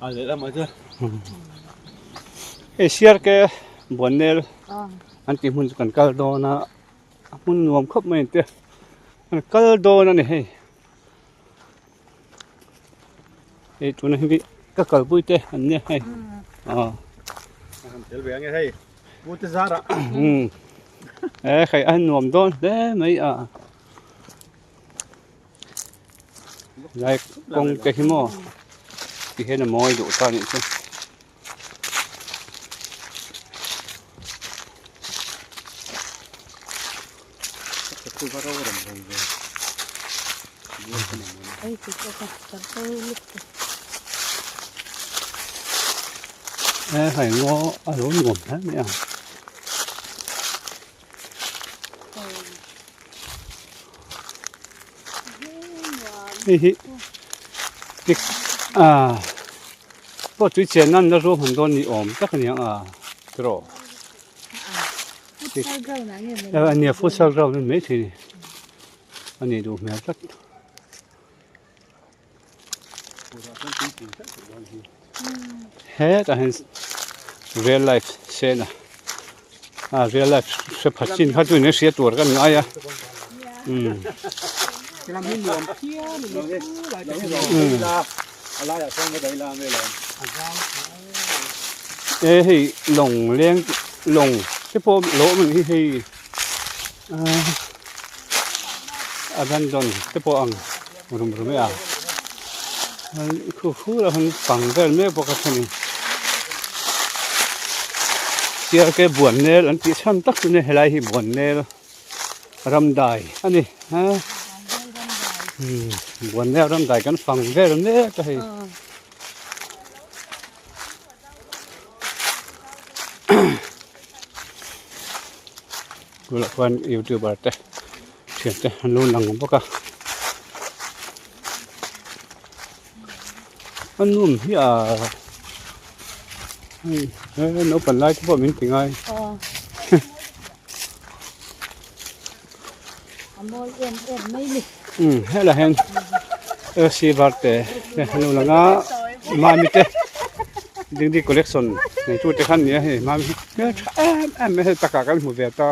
A lehlamah chuan. Hei siarke buannel an tih hmun chu kan kal dawn a a hmun nuam khawp mai ang te kan kal dawn a ni hei hei tuna hi ka kalpui te an nia hei aw tel ve ange hei pu te zara e hei a nuam dawn hle mai a Lai kawng te hi maw ti hian a mawi duh ta anih chu. E hei ngaw a lo nuam hle mai a. Hei hi tik ah pawh tui chen nan la ruahman dawn ni awm tak a ni ang a tiraw a nia futsal ground a ni maithei a ni a nih duh hmel tlat. Hetah hian real life sen a ah real life hre pha chin kha chu in hria tur kan ngai a umm. E hei lawng leng lawng te pawh lo awm ang hi hei ah abandon te pawh ang. Rum rum e a khu khu lo han pang vel mek bawk a thani siar te buan nel an tih chhan tak chu nia helai hi buan nel ram dai a ni a buan nel ram dai kan fang vel mek a hei. Tunah chuan youtuber te thian te an lo lang bawk a a nuam hi a hei he naupang lai te pawh min ti ngai umm helaiah hian lc varte te an lo lang a mami te dingdi collection neitu te kha an ni a hei mami hi hmeltha em em mai hei takah kan hmu ve ta.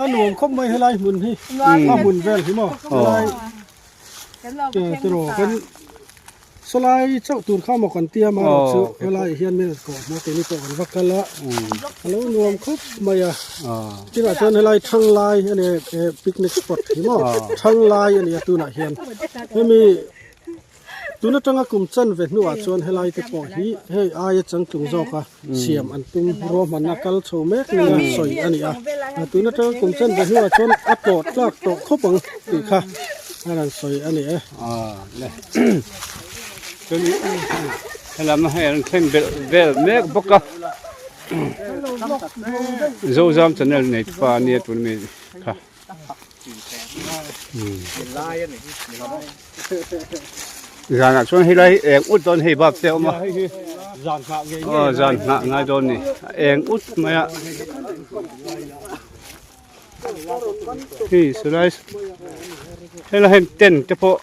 A nuam khawp mai helai hmun hi a hmun vel hi maw helai tiraw kan sawlai chauh tur kha maw kan tia maw chu helai hian min rawn kawh hmuh keini pawh kan va kal a a lo nuam khawp mai a tunah chuan helai thang lai a ni picnic spot hi maw thang lai a ni a tunah hian hemi. Tun atanga kum chan ve hnuah chuan helai te pawh hi hei aia changtlung zawka siam an tum ruahmanna kal chho mek nia sawi a ni a. Tun atanga kum chan ve hnuah chuan a tawh tlak tawh khawp ang tih kha a rawn sawi a ni e. Chuan helam hei an thleng belh vel mek bawk a Zozam channel nei pa ania tun ami kha. Zanah chuan helai hi eng ut dawn hei bak te a awm a aw zan nghah ngai dawn a ni a eng ut mai a hei silai helai hian tent te pawh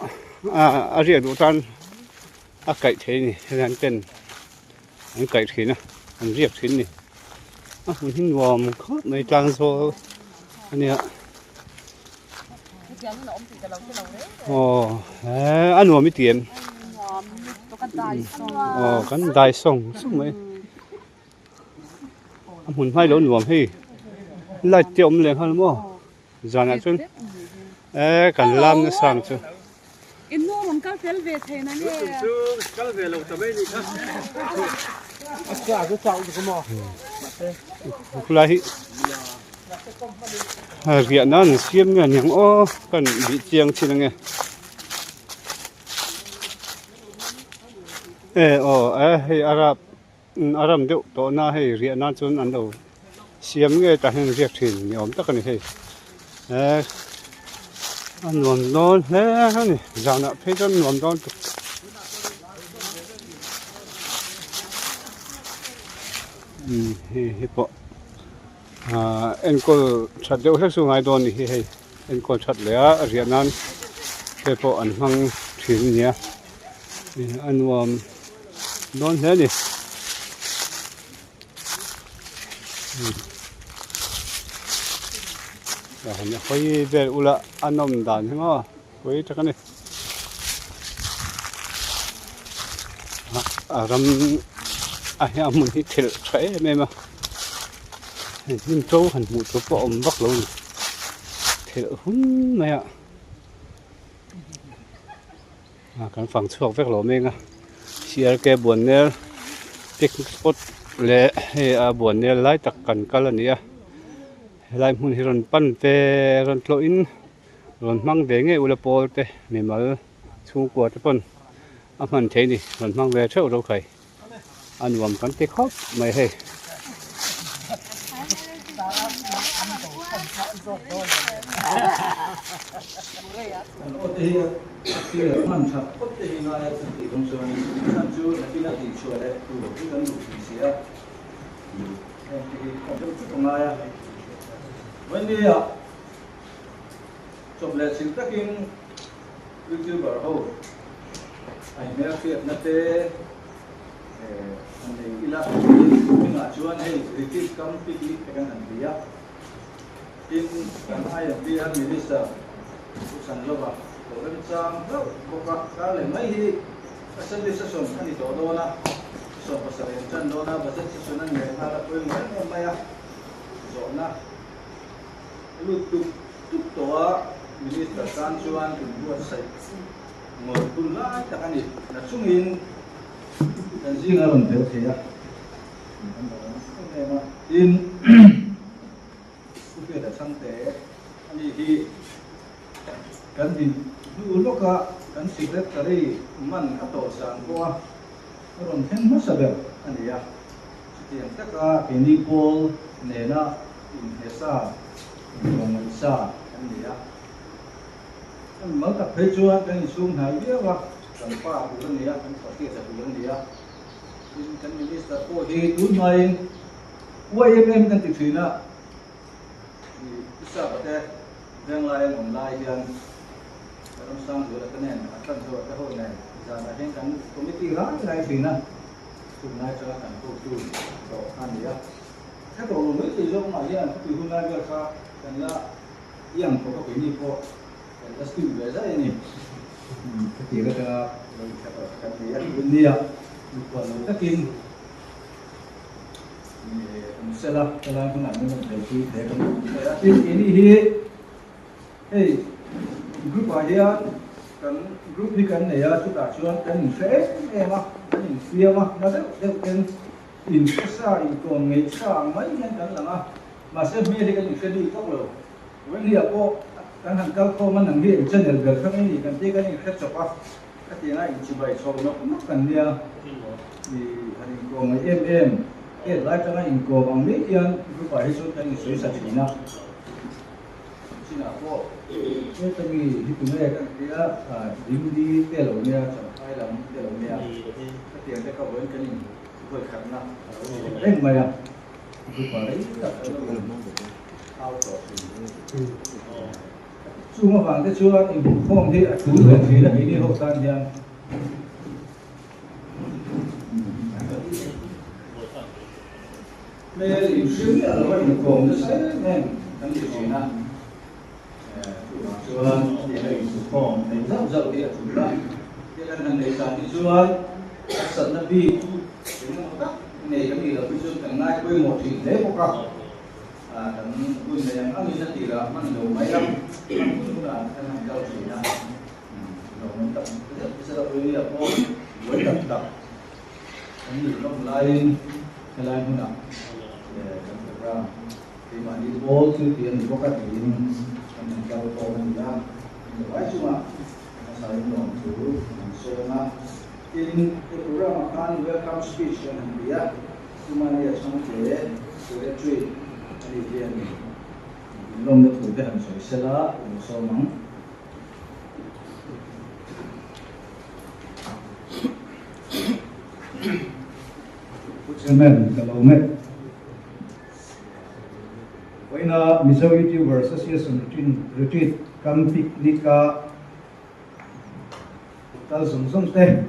ah a riah duh tan a kaih theih a ni helai hian tent an kaih thin a an riak thin a ni a hmun hi nuam khawp mai tlang zawl a nia aw he a nuam i ti em aw kan dai sawng sawng mai a hmun hmai lo nuam hei light te a awm leh nghal maw. Zanah chuan e kan lam nasa ang chu. In nu rawn kal tel ve thei na nge. Chu kal ve lo ta mai ni kha. A cha chu chau chu maw. Khulai hi riah nan an siam nge aniang aw kan bih chiang thin ange. E aw e hei arap A ram deuh tawh na hei riah nan chuan an lo siam ngei tah hian riak thin ni awm tak a ni hei eh a nuam dawn hle a ni zanah phei chuan nuam dawn tuk umm hei hi pawh ah enkawl that deuh hlek chu ngai dawn a ni hi hei enkawl that leh a riah nan. Te pawh an hmang thin a nia a nuam dawn hle a ni. Hawi vel ula a nawm dan hi maw pui tak a ni. A ram a hian a hmun hi thelh tha em em a hei hnim to han hmuh tur pawh a awm vak lo a ni thelh hun mai a ah kan fang chhuak vek lo mek a CRK Buannel picnic spot leh hei a Buannel lai tak kan kal a ni a helai hmun hi rawn pan ve rawn tlawh in rawn hmang ve ngei ula pawl te mimal chhungkua te pawn a hman theih a ni rawn hmang ve theuh ro khai a nuam kan ti khawp mai hei. Chawp leh chhil takin Youtuber ho a inhmelhriatna te han nei ila tin hmingah chuan hei Retreat Cum Picnic te kan han ti a, tin kan IMP a Minister Pu Chhanlova lo remchang hlauh bawk a, kar leh mai hi Assembly Session a ni tawh dawn a, 70 an tan dawn a, Budget Session a ni leh nghal a pawimawh em em mai a, zawhna lut tuk tuk tawh a, Minister tan chuan inbuatsaih ngawih hun lai tak a ni. Na chungin kan zinga rawn tel thei a, kan lo awm em em a. Tin, Pu Hriata Chhangte a ni hi kan din hnu lawka kan Secretary man a tawh zan pawha a rawn thleng hmasa ber a ni a. Chutiang taka keini pawl nena inhmesa, intlawmngaih sa kan ni a. A mimal tak phei chuan kan inchhung hnai viau a, kan pa tur a ni a, kan Pastor tur a ni a. Tin, kan Minister pawh hi tun hmain YMM kan ti thin a, i Sapa te venglai an awm lai hian Ramsangzuala te nen, a tlanzuala te ho nen zanah hian kan committee rai rai thin a. Tunlai atanga kan hotu tawh a ni a, hre tawh lo mai thei zawk mah hian khawpui hun lai vel kha kan la iang khawp a, keini pawh kan la stew ve zai a ni. Khatiang atanga lo inhre tawh kha kan ni a, tun nia mikhual lo takin awm sela helai hmunah min rawn telpui hle ka hmu mai a. Tin, keini hi Hei group ah hian kan group hi kan nei a, chutah chuan kan inhre em em a, kan infiam a, na deuh deuh ten inhre sa, inkawm ngeih sa ang mai hian kan lang a, mahse hmel hi kan inhre bik vak lo. Vawiinhliah pawh kan han kal khawm a, nang hi eng channel ber kha nge ni kan tia kan inhre chawp a, khatianga inchibai chho nawk nawk kan nia, i han inkawm ngeih em em, tet lai tanga inkawm ang mai hian group ah hi chuan kan insawi sa thin a. Chinah pawh heta mi hi tu nge kan tia Dingdi te lo nia, Champhai lam te lo nia, khatiang te kha vawiin kan in vawi khatna a lo ni ve reng mai a, group ah rei tak kan lo in hau tawh thin. Chung avang te chuan inhmuhkhawm hi a tul ve thin a keini ho tan hian. Hmel inhre miah lo a inkawm nasa em em kan ti thin a, chuvang chuan hetianga inhmukhawm nei zauh zauh hi a tul a, hei kan han nei tan hi chuan harsatna bik eng emaw tak nei kan nih loh hi chuan kan ngai pawimawh thin hle bawk a, kan hun nei ang angin a tirah hman lo mai a, hman hun hunah kan han kal thin a, lawmawm tak zet zet a pawimawh pawh buai tak tak. Kan nih hlawm laiin helai hmunah kan program keimahni pawl thil tih a ni bawk a tiin kan han kal khawm a ni a, inzawhai chungah hmasain lawm thu an sawm a. Tin, he program ah khan welcome speech kan han ti a, Tumania chhangte secretary a nih hian inlawmna thu te han sawi sela in sawm ang. Chairman ka lo met. Vawiina Mizo YouTuber Association Retreat Camp Picnic a Kal zawng zawng te,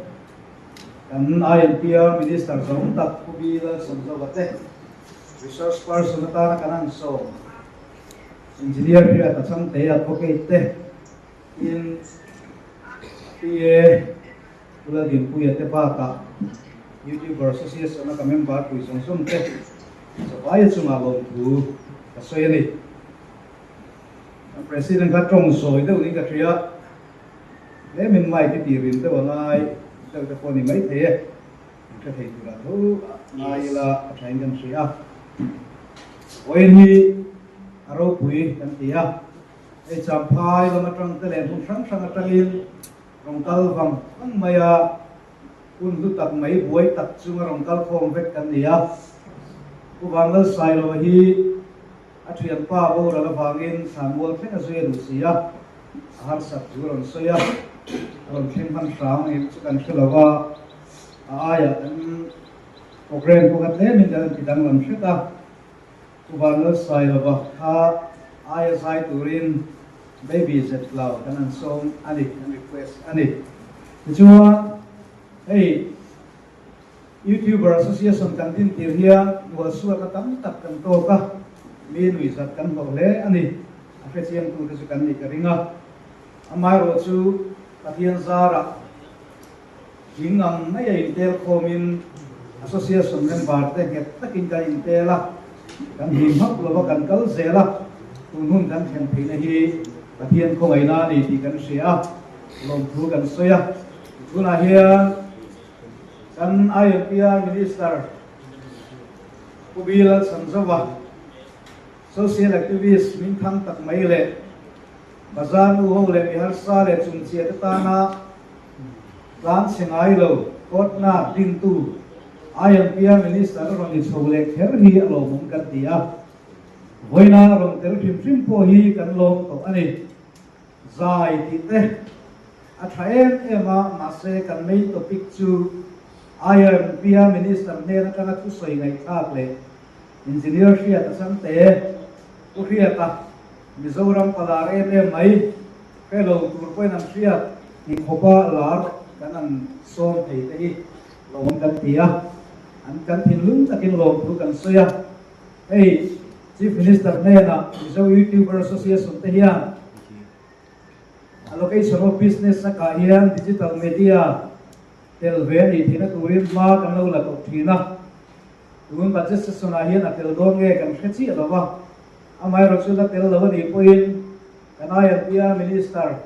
kan INPR Minister zawng tak Pu B. Lalsawmzova te, Resource Person atana kan han sawm Engineer Hriata Changte Advocate te, tin PA Pu Laldinpuia te bakah YouTuber Association a ka member pui zawng zawng te zavaia chungah lawmthu ka sawi a ni. Kan President kha tawng zawi deuh niin ka hria. Tlemin mic i tih rim deuh a ngai deuh te pawh a ni maithei e. Kan hre thei turah tho ngai ila a thain kan hria a. Vawiin hi a ropui kan ti a, hei Champhai lam atang te leh hmun hrang hrang atangin rawn kal vang vang mai a, hun hlu tak mai buai tak chunga rawn kal khawm vek kan ni a. Pu Vanlalsailova hi A thianpa boral avangin Thlanmual thleng a zui a duh si a, a harsat chu a rawn sawi a, a rawn thleng hman hrang em chu kan hre lo a, a aiah kan programme pawh kha tlemin kan ti danglam hret a, Pu Vanlalsailova kha aia zai turin Baby Zetlau kan han sawm a ni, kan request a ni. Tichuan hei. YouTuber Association kan din tir hian hnualsuatna tam tak kan tawk a, mi nuihzat kan hlawh hle a ni. A hrechiangtute chu kan nih ka ring a. Amaherawh chu Pathian zarah thing ang mai a intel khawmin Association member te nghet takin kan intel a, kan hlim hauh lova kan kal zel a, tun hun kan thlen theihna hi Pathian khawngaihna a ni tih kan hria a, lawmthu kan sawi a. Tunah hian Kan ILPR Minister Pu B. Lalchhanzova, Social Activist min thang tak mai leh Bazar nu ho leh mi harsa leh chungchia te tana tlan chhe ngai lo Kawtna dintu ILPR Minister a rawn ni chho leh kher hi a lawmawm kan ti a. Vawiina rawn tel hrim hrim pawh hi kan lawm tawh a ni. Zai tih te a tha em em a, mahse kan main topic chu IRMPA Minister hnen atanga thusawi ngaihthlak leh Engineer Hriata Changte, Pu Hriata, Mizoram ka lar em em mai, hre lo tur pawhin an hriat tih khawpa lar kan an sawm thei te hi lawm kan ti a, an kan thinlung takin lawmthu kan sawi a. Hei Chief Minister hnenah Mizo YouTuber Association te hian Allocation of Business a kah hian Digital Media tel ve a nih theihna turin hma kan lo la tawh thin a. Tun Budget Session ah hian a tel dawn nge kan hre chiah lo va, amaherawhchu la tel lo a nih pawhin kan ILPR Minister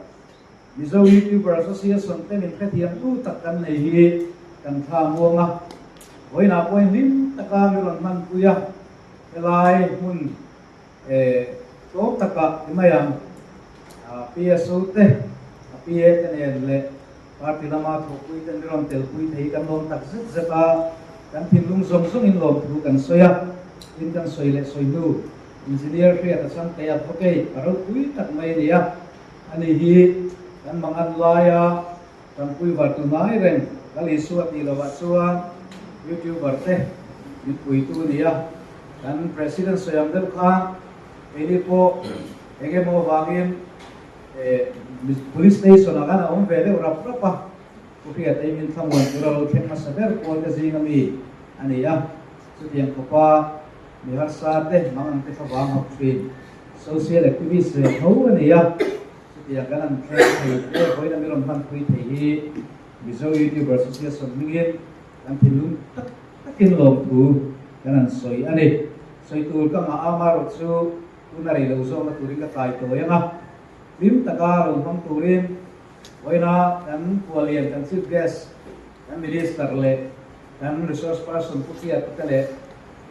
Mizo YouTuber Association te min hrethiamtu tak kan nei hi kan thla muang a, vawiinah pawhin hlim taka mi rawn hmanpui a, helai hmun tlawm takah ti mai ang PSO te, a PA te nen leh party lama thawhpui ten mi rawn telpui thei hi kan lawm tak zet zet a, kan thinlung zawng zawngin lawmthu kan sawi a, tin kan sawi leh sawi hnu Engineer Hriata Changte Advocate a ropui tak mai a ni a. Ani hi kan mangan laia kan puivar tu ngai reng Lal Isua tih lovah chuan YouTuber te min puitu a ni a. Kan President sawi ang deuh khan keini pawh eng emaw avangin Police Station ah khan a awm ve deuh rap rap a, Pu Hriata hi min thlamuan tura lo thleng hmasa ber pawl te zing ami a ni a. Chutiang khawpa mi harsa te mang ang te thlavang hawk thin social activist ve tho a ni a, chutiang kan an thleng thei te vawiin a mi rawn hmanpui thei hi Mizo YouTuber Association hmingin kan thinlung tak takin lawmthu kan han sawi a ni. Sawi tur ka ngah a, amaherawh chu tuna rei lo zawkna turin ka tlai tawi ang a, hlim taka lo hmang turin vawiina kan khualian kan chief guest kan minister leh Kan resource person Pu Hriata te leh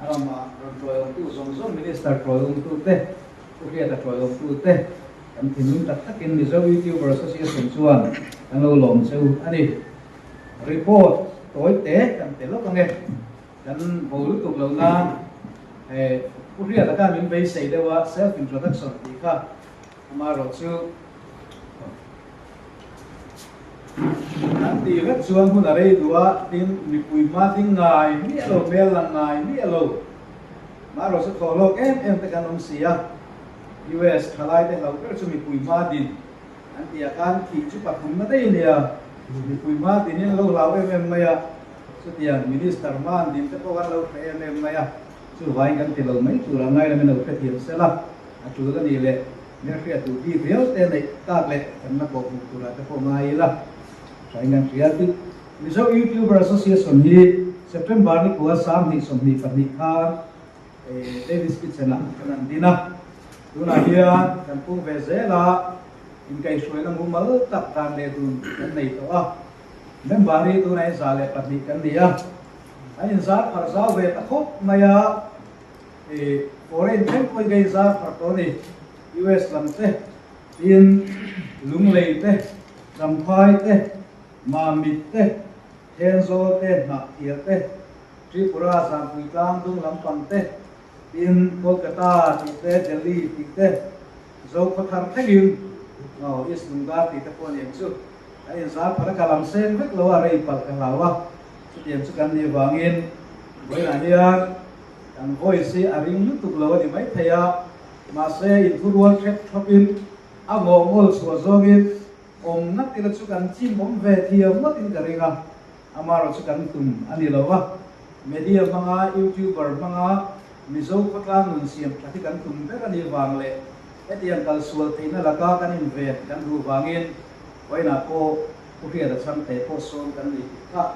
a rama rawn tawiawmtu zawng zawng Minister tawiawmtu te, Pu Hriata tawiawmtu te kan thinlung tak takin Mizo YouTuber Association chuan kan lo lawm cheu a ni. Report tawi te kan pe lawk ange. Kan bo lutuk lo nan Pu Hriata khan min beisei deuh a self introduction tih kha Amaherawh chu an tih vek chuan hun a rei duh a, tin mipui hma ding ngai miah lo, hmel lang ngai miah lo. Amaherawh chu thawh hlawk em em te kan awm si a, US thalai te hlauh ber chu mipui hma din an tih ah khan thih chu pathumna daih a nia. Mipui hma din hi an lo hlau em em mai a, chutiang Minister hma an din te pawh an lo hreh em em mai a, chuvangin kan ti lo mai tur a ngai lamin lo hrethiam sel a, a tul a nih leh hmelhriat duh bik riau te neih tak leh kan la kawh hmuh turah te pawh ngai ila thain kan hria tih. Mizo YouTuber Association hi September ni kua 2024 khan Davis Kitchen-ah kan han din a, tunah hian kan pung ve zel a, inkaihhruaina mumal tak dan leh dun kan nei tawh a, member hi tunah hian 102 kan ni a, an inzar pharh zau ve ta khawp mai a, foreign thleng pawhin ka inzar pharh tawh a ni, US lam te, tin Lunglei te, Champhai te, Mamit te, Thenzawl te, Hnahthial te, Tripura, Zangpui tlang dung lampang te, tin Kolkata tih te, Delhi tih te, Zokhawthar thlengin aw East Lungdar tih te pawh a ni ang chu. A inzar phalh a, ka lam seng vek lo a, rei palh ka hlau a, chutiang chu kan nih vangin vawiinah hian kan voice hi a ring lutuk lo a ni maithei a, mahse inthurual hrep thawpin a ngawhngawl chhuah zawngin Awm ngat ila chu kan chim awm ve thiam ngawtin ka ring a, amaherawh chu kan tum a ni lo a, media hmanga youtuber hmanga Mizo khawtlang nun siam that hi kan tum ber a nih vang leh hetiang kal sual theihna laka kan inven kan duh vangin vawiinah pawh Pu Hriata Chhangte pawh sawm kan ni tih kha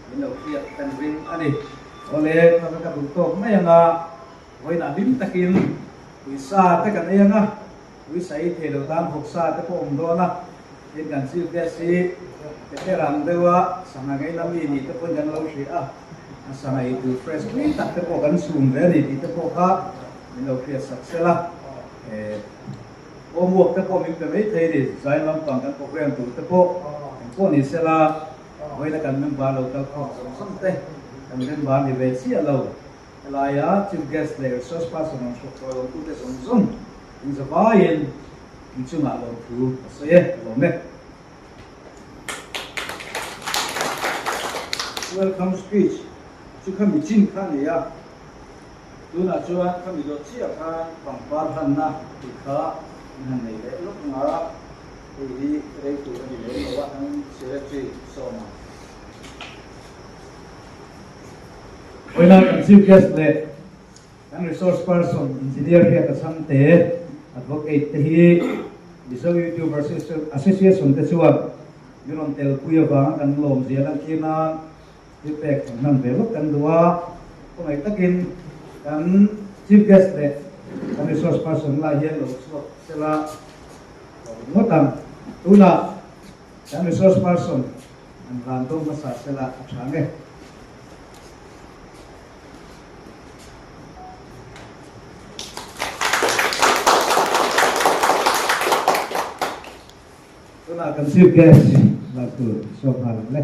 min lo hriat kan ring a ni. Awle, kha ka duh tawk mai ang a, vawiinah hlim takin puisa te kan ei ang a, Uisa ei thei lo tan hawksa te pawh awm dawn a, tin kan chief guest hi Peter ang deuh a sangha ngei la mi nih te pawhin kan lo hria a, a sangha ei tur fresh tui tak te pawh kan chhum ve a ni tih te pawh kha min lo hriat sak sel a, homework te pawh min pe mai thei a ni, zai lampang kan program tur te pawh engpawh ni sela vawiina kan member lo kal khawm zawng zawng te kan member ni ve chiah lo. Helaia Chief Guest leh Resource Person rawn hruat tawh lo tute zawng zawng inzavaiin inchungah lawmthu ka sawi e, ka lawm e. Welcome speech chu kha mi chin kha a ni a, tunah chuan kha mi zawh chiah khan pangpar hlanna tih kha in han nei leh lawk ang a, hei hi rei tur a ni lem lo a, an Secretary sawm ang. Vawiina kan Chief Guest leh kan Resource Person Engineer Hriata Chhangte, Advocate te hi Mizo YouTuber Association te chuan min rawn telpui avanga kan lawmzia lantir nan thil pek kan hman ve lawk kan duh a. Khawngaih takin kan Chief Guest leh kan Resource Person lai hian lo chhuak sela lo ngawt ang. Tunah kan Resource Person An van dawng hmasa sela a tha nge. Tunah kan chief guest lak tur sawm nghal ang le.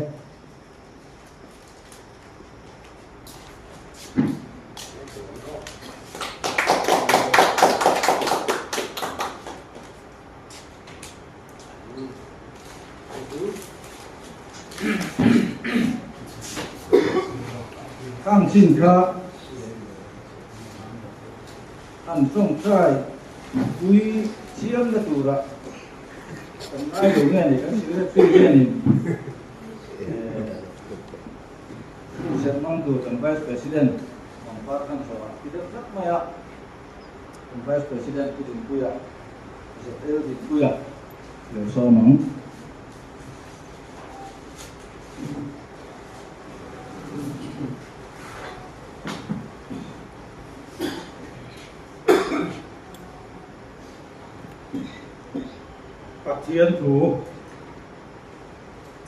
Khang chin kha an tawngtai pui chiamna tura kan ngai lo nge ni, kan secretary hianin hun hmang tur kan vice president pangpar khan chawah ti deuh tlat mai a. Kan Vice President Pu Dinpuia, ZL Dinpuia lo sawm ang. Pathian thu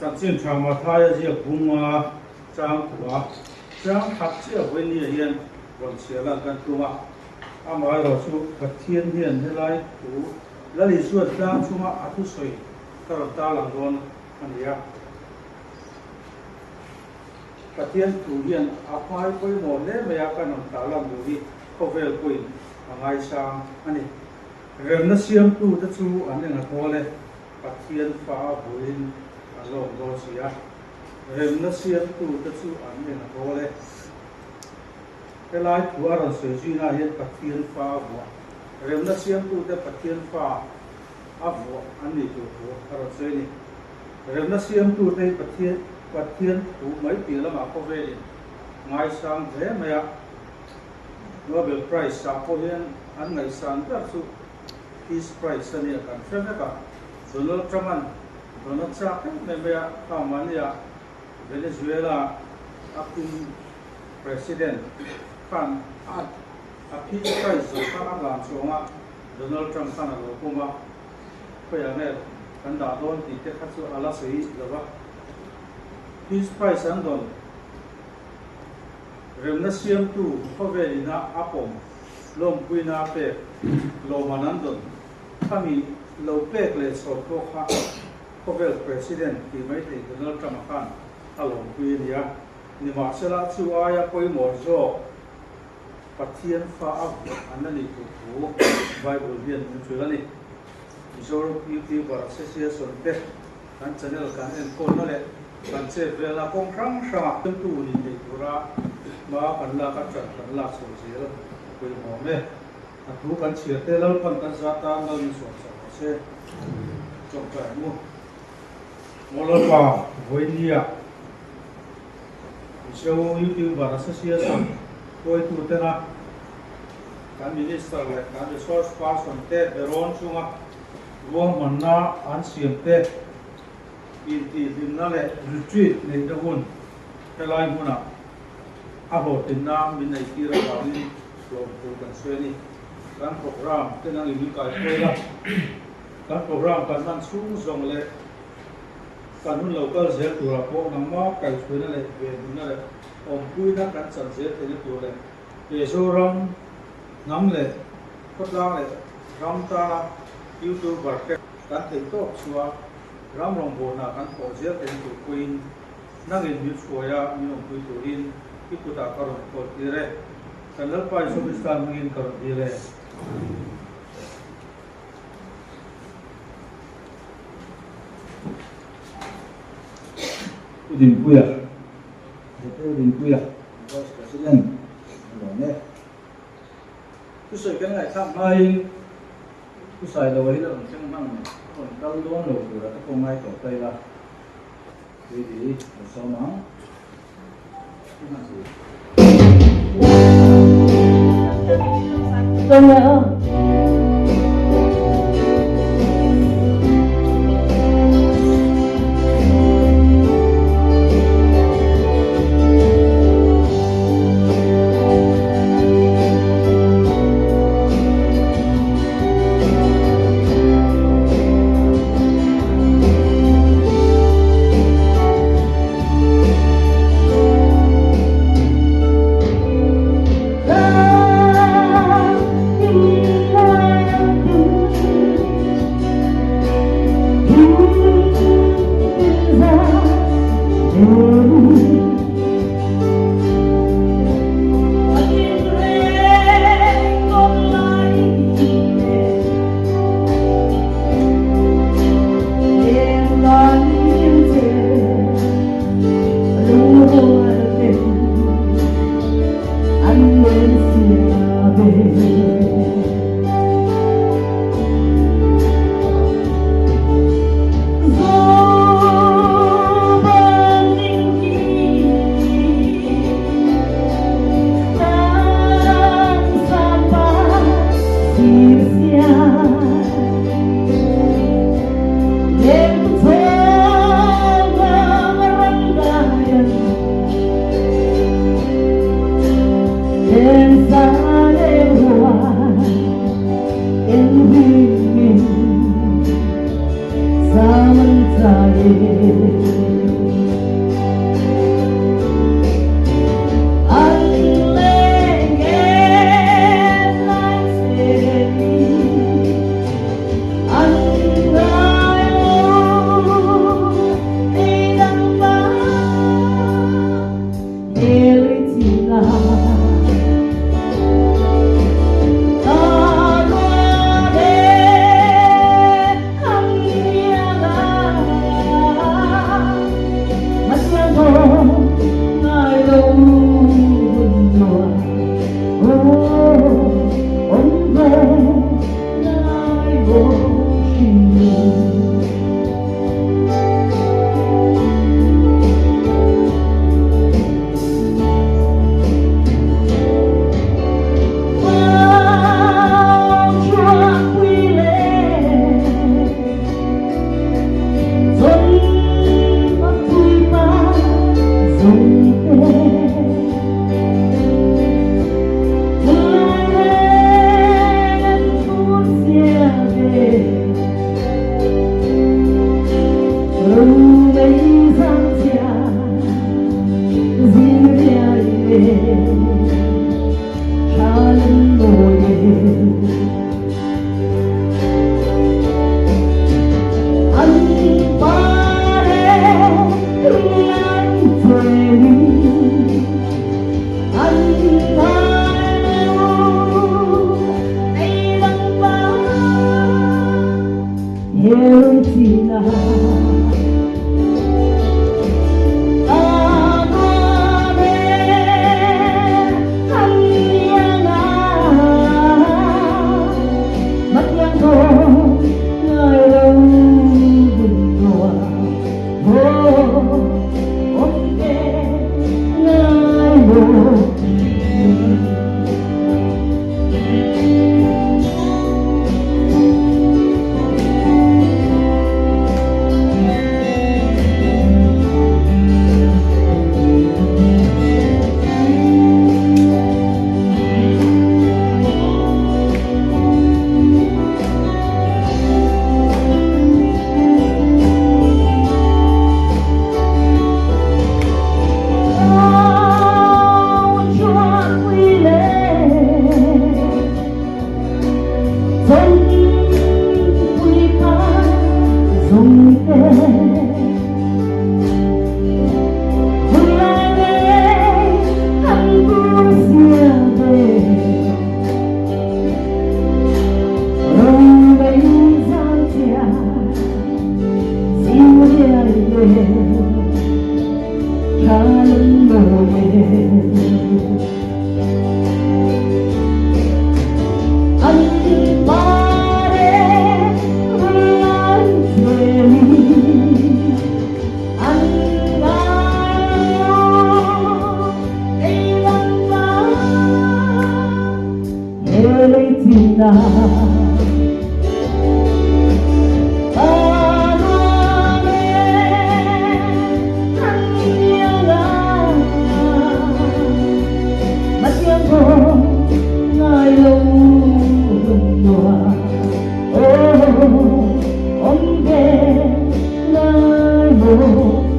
Chanchin Tha Mathaia ziak bunga chang kua chang khat chiah vawinia hian rawn chhiar lan kan tum a. Amaherawh chu Pathian hian helai thu Lal Isua tlang chunga a thusawi ka rawn tarlang dawn a ni a. Pathian thu hian a hmai pawimawh hle mai a, kan rawn tarlan duh hi khawvel pawhin a ngaisang a ni. Remna siamtute chu an eng a thawl e, Pathian fa a buin an la awm dawn si a. Remna siamtute chu an eng a thawl e. Helai thu a rawn sawi zuina hian Pathian fa a vuah, remna siamtute Pathian fa a vuah an nih tur thu a rawn sawi a ni. Remna siamtute hi Pathian Pathian thu mai piah lamah khawvelin ngaisang hle mai a. Nobel Prize ah pawh hian an ngaihsan ber chu Peace Prize a nia kan hre vek a. Donald Trump-a'n Donald chak em em mai a, khang mahnia Venezuela acting President khan a a Peace Prize zawh kha a hlan chhuang a, Donald Trump khan a lo pawm a, khawiah nge kan dah dawn tih te kha chu a la sawi lo va. Peace Prize an dawn. Remna siamtu khawvel ina a pawm lawmpuina pek lawman an dawn. Khami lo pek leh chhawm pawh kha khawvel President tih mai thei Donald Trump-a khan a lawmpui a nia. Nimahsela chu aia pawimawh zawk Pathian fa a vuah an la nih tur thu Bible hian min hrilh a ni. Mizoram YouTuber Association te kan channel kan enkawlna leh kan chet velna kawng hrang hrangah tu ni thei tura hma kan lak a ṭan kan lak chho zel a pawimawh e. A thu kan chhiar te Lalpan kan za tan Lal min suam chak rawh se. Chawngṭai ang u. Maw Lalpa, vawinia Mizo YouTuber Association hruaitu tena kan Minister leh kan Resource Person te berawn chunga ruahmanna an siam te intihhlimna leh retreat neihna hun helai hmunah a hlawhtlinna min neihtir avangin hlawmthu kan sawi a ni. Kan programme te nangin min kaihruai a, kan programme kan hman chhung zawng leh kan hun lo kal zel turah pawh nangmah kaihhruaina leh venhimna leh awmpuina kan chan zel theihna tur leh he Zoram hnam leh khawtlang leh ram tana YouTuber te kan theih tawk chua ram rawngbawlna kan thawh zel theihna tur pawhin nangin min hruai a, min awmpui turin i kutah ka rawn kawl tir e. Kan Lalpa Isua Krista hmingin ka rawn dil e. Pu Dinpuia, Zepeu Dinpuia, Vice President a lawm e. Thusawi kan ngaihthlak hmain Pu Sailoa hi la rawn thleng hman a rawn kal dawn lo tura ka pawh ngai tawh ta ila, Baby, lo sawm ang. Lei chin ah. A nuam e kan iangah Matiang aw ngai lo hun nuam Aw awm ve ngai maw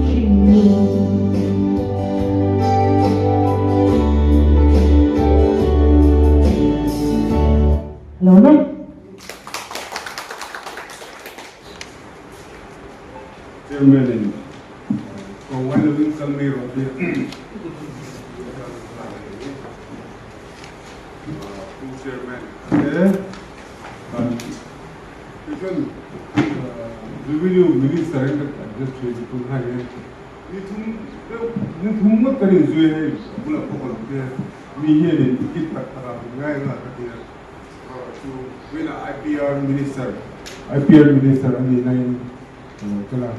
hringnun. Lo mai. Chairman in ko ngai lovin kal mai rawh tih Pu Chairman te kan tichuan Revenue Minister in kan address thin chu tun hai hian ni thum deuh ni thum ngawt kan inzui hei a bulah pawh ka lo tia mi hianin ticket tak tak ah min ngai anga ka tia chu vawiinah IPR Minister IPR Minister a nih nain ka lo tel a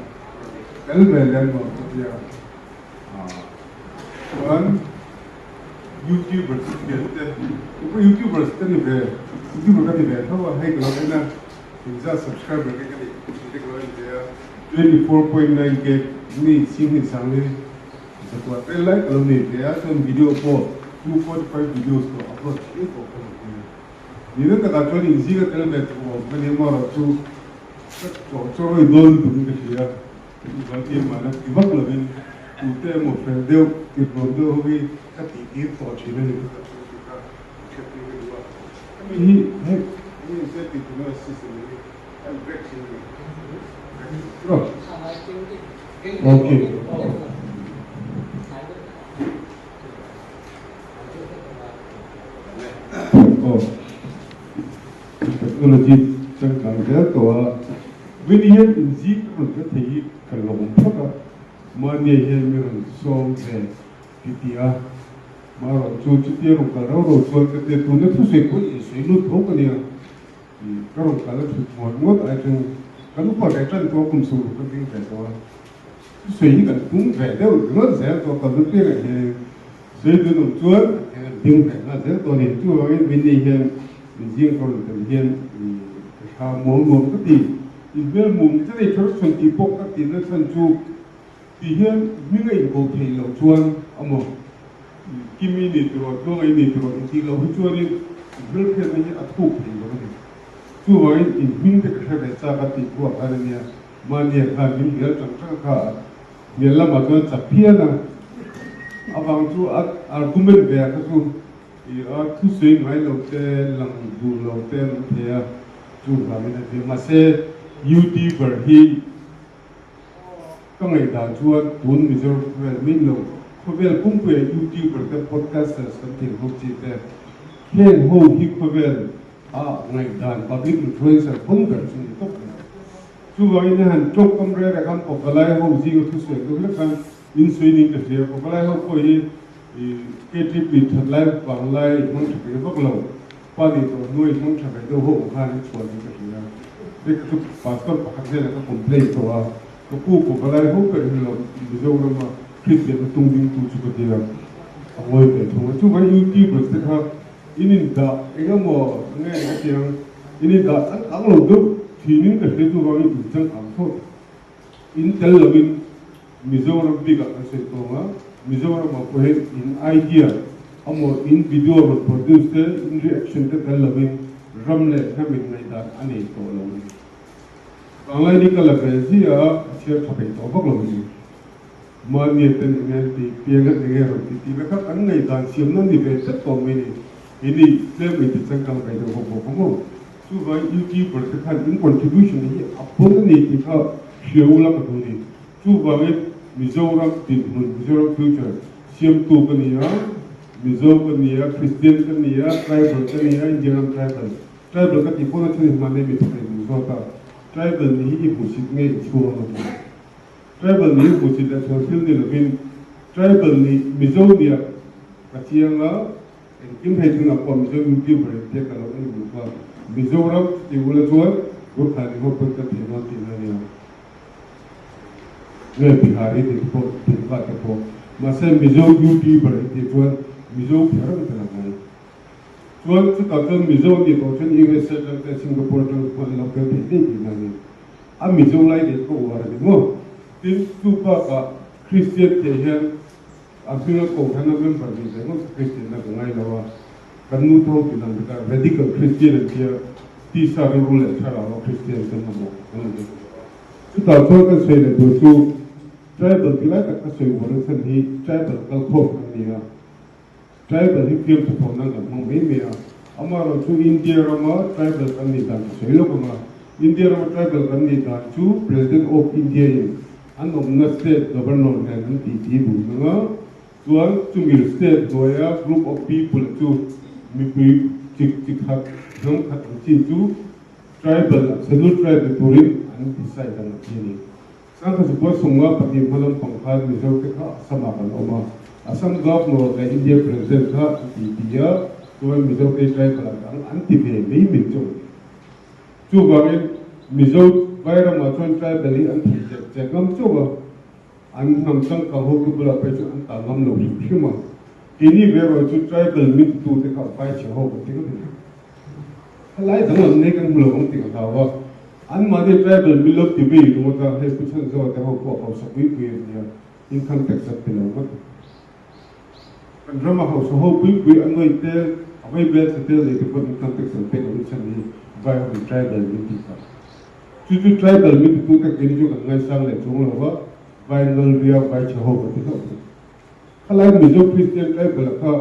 tel ve leh nuam ka tia chuan Youtubers thian te keipawh Youtubers ka ni ve Youtuber ka ni ve tho a hei ka lo en a engzat subscriber nge ka nih tih te ka lo en ve a 24.9 k mi chhing sang hi zakua tel lai ka lo nei ve a chuan video pawh 245 videos pawh upload thei pawh ka ni ve nihna takah chuan inzinga tel ve tur awm ka ni amaherawh chu ka tlawh chawi dawn lutuk in ka hria. Invaltir mahna ti vak lovin tute emaw fel deuh, tirhnuam deuh ho hi ka tih tir tawh thin a ni ka chu tih kha ka hriat tir ka duh a. Hemi hi hei enge se tih tuna system hi a in break thin a ni. Okay. Aw. Technology changkang zel tawh a, Vini hian inzing ka rawn hre thei hi ka lawm phawt a, mahni hian mi rawn sawm ve ti ti a, marawh chu chutia rawn kal rau rau chuan ka tia tuna thusawi pawh insawi lut tho ka nia, ka rawn kal a thut ngawt ngawt ai chuan kan upa ve tan tawh a kum sawmruk ka ding ve tawh a, thusawi hi kan tum ve deuh ringawt zel tawh ka lu piangah hian Sawi dun awm chuan ding ve nghal zel tawh a ni. Chuvangin Vinny hian zing ka rawn tel hian ka hra muang nuam ka ti. In hmel mum che nei kher chhan tih pawh ka ti na chhan chu ti hian hming a inko theih loh chuan amaw Kimi ni tiraw Tluanga i ni tiraw intih loh hi chuanin hmel hriatna hi a thuk thei lo a ni. Chuvangin in hming te ka hre ve chak a tih thu ah khan a nia. Mahnia khan min hnial tang tang kha Hnial lamah chuan chak phian a, a vang chu a argument ve a kha chu i a thusawi ngai lo te, lang duh lo te an awm thei a, chu vangin a ti a. Mahse YouTuber hi ka ngaihdan chuan tun Mizoram khawvel min lo khawvel pumpuia YouTuber te podcasters kan thei ho chi te heng ho hi khawvel a ngaihdan public influencer pawn ber chu ni tawp mai. Chuvangin a han tawngkam reng reng khan Pawkalai ho zinga thusawi deuh hlek khan in sawi ning ka hria. Pawkalai ho pawh hi KTP that lai vang lai hmang tha ve vak lo, pa nih tawh hnuai hmang tha ve deuh ho ang khan an chhuah ning ka hria. Hei ka chu pastor pakhat hnenah ka complain tawh a, ka pu Pawkalai ho ber hi lo Mizorama Kristianna tung dingtu chu ka tia a ngawi ve thung a. Chuvangin YouTubers te kha in indah engemaw nge ka ti ang, in indah changkang lo deuh thinin ka hria chuvangin in changkang thlawt. In tel lovin Mizoram bikah kan sawi tawng a, Mizoramah pawh hian in idea amaw in video rawn produce te, in reaction te tel lovin ram leh hnam in ngaihdan a nei tawh lo a ni. Vanglai ni ka la ve ziah a, ka chhiar tha peih tawh vak lo a ni. Mahni ten enge an tih, piang an enge rawn tih tih ve kha kan ngaihdan siamna ni ve tlat tawh mai ni. Ini tlem in ti changkang ve deuh bawk bawk ang aw. Chuvangin YouTuber te khan in contribution hi a pawn a ni tih kha hria ula ka duh ni. Chuvangin Mizoram dinhmun, Mizoram future siamtu ka ni a, Mizo ka ni a, Christian ka ni a, tribal ka ni a, India ram tribal. Tribal ka tih pawh na chhan hi hmanlai mi pakhat in min zawt a, tribal nih hi i hmuhsit nge i chhuang a ti. Tribal nih hmuhsit leh chhuan thil ni lovin Tribal nih Mizo nia ka chiang a, engkim hei tunah pawh Mizo YouTuber in te ka lo en duh a, Mizoram chutih ula chuan Gurkha nih ho pawn kan thei dawn tihna a nia. Nge Bihari tih te pawh Dumka te pawh. Mahse Mizo YouTuber in tih chuan Mizo kher an tel ang ngai. Chuan chutah chuan Mizo nih tawh chuan USA atang te Singapore atang te pawh an lo tel thei daih tihna a ni. A Mizo lai leh ka uar a ni maw? Tin, chu bakah Kristian te hian a hminga kohhrana member nih ve ngawt Kristian na ka ngai lo a, kan nu tho tih dan takah radical Kristian an tia, tisa rilru leh thlarau a Kristian kan mamawh kan lo deuh lo a. Chutah chuan kan sawi leh tur chu tribal ti lai tak ka sawi uar na chhan hi tribal kalkhawm kan ni a, tribal hi fiamthu thawh nan kan hmang mai mai a, amaherawhchu India rama tribal kan nih dan ka sawi lawk ang a, India rama tribal kan nih dan chu President of India in An awmna state governor nen an titi dun ang a, chuan chumi state hnuaia group of people chu mipui chik chi khat, hnam khat ang chi chu tribal, scheduled tribe ni turin an decide ang a ti a ni. Sangkhazupa sunga pahnih hma lampang khan Mizo te kha Assam ah kan awm a, Assam governor leh India president kha an titi a, chuan Mizo te tribal ah dang an ti ve mai mai chu a ni. Chuvangin Mizo Vairamah chuan tribal hi an thih chet chet ngam chauh a, an hnam changkang ho te bulah phei chuan an tah ngam lo hrim hrim a. Keini ve erawh chu tribal min titu te kha vai chhe ho kan ti ngawt a ni. Helai danglam nei kan hmu lo ang tih ka hlau a, anmahni tribal min lo ti vei ringawt a, hei Pu Chhanzoa te ho pawh hausa pui pui an nia, income tax an pe lo ngawt a. Kan rama hausa ho pui pui a nuai te, a vai bel chhe tel nei te pawh income tax an pek ang chhan hi vai ho in tribal min ti ta. Chu chu tribal min titu te keini chu kan ngaisang leh chuang lo va, vai nal riau, vai chhe ho ka ti hlauh thung. Khalai Mizo Christian tribal a kha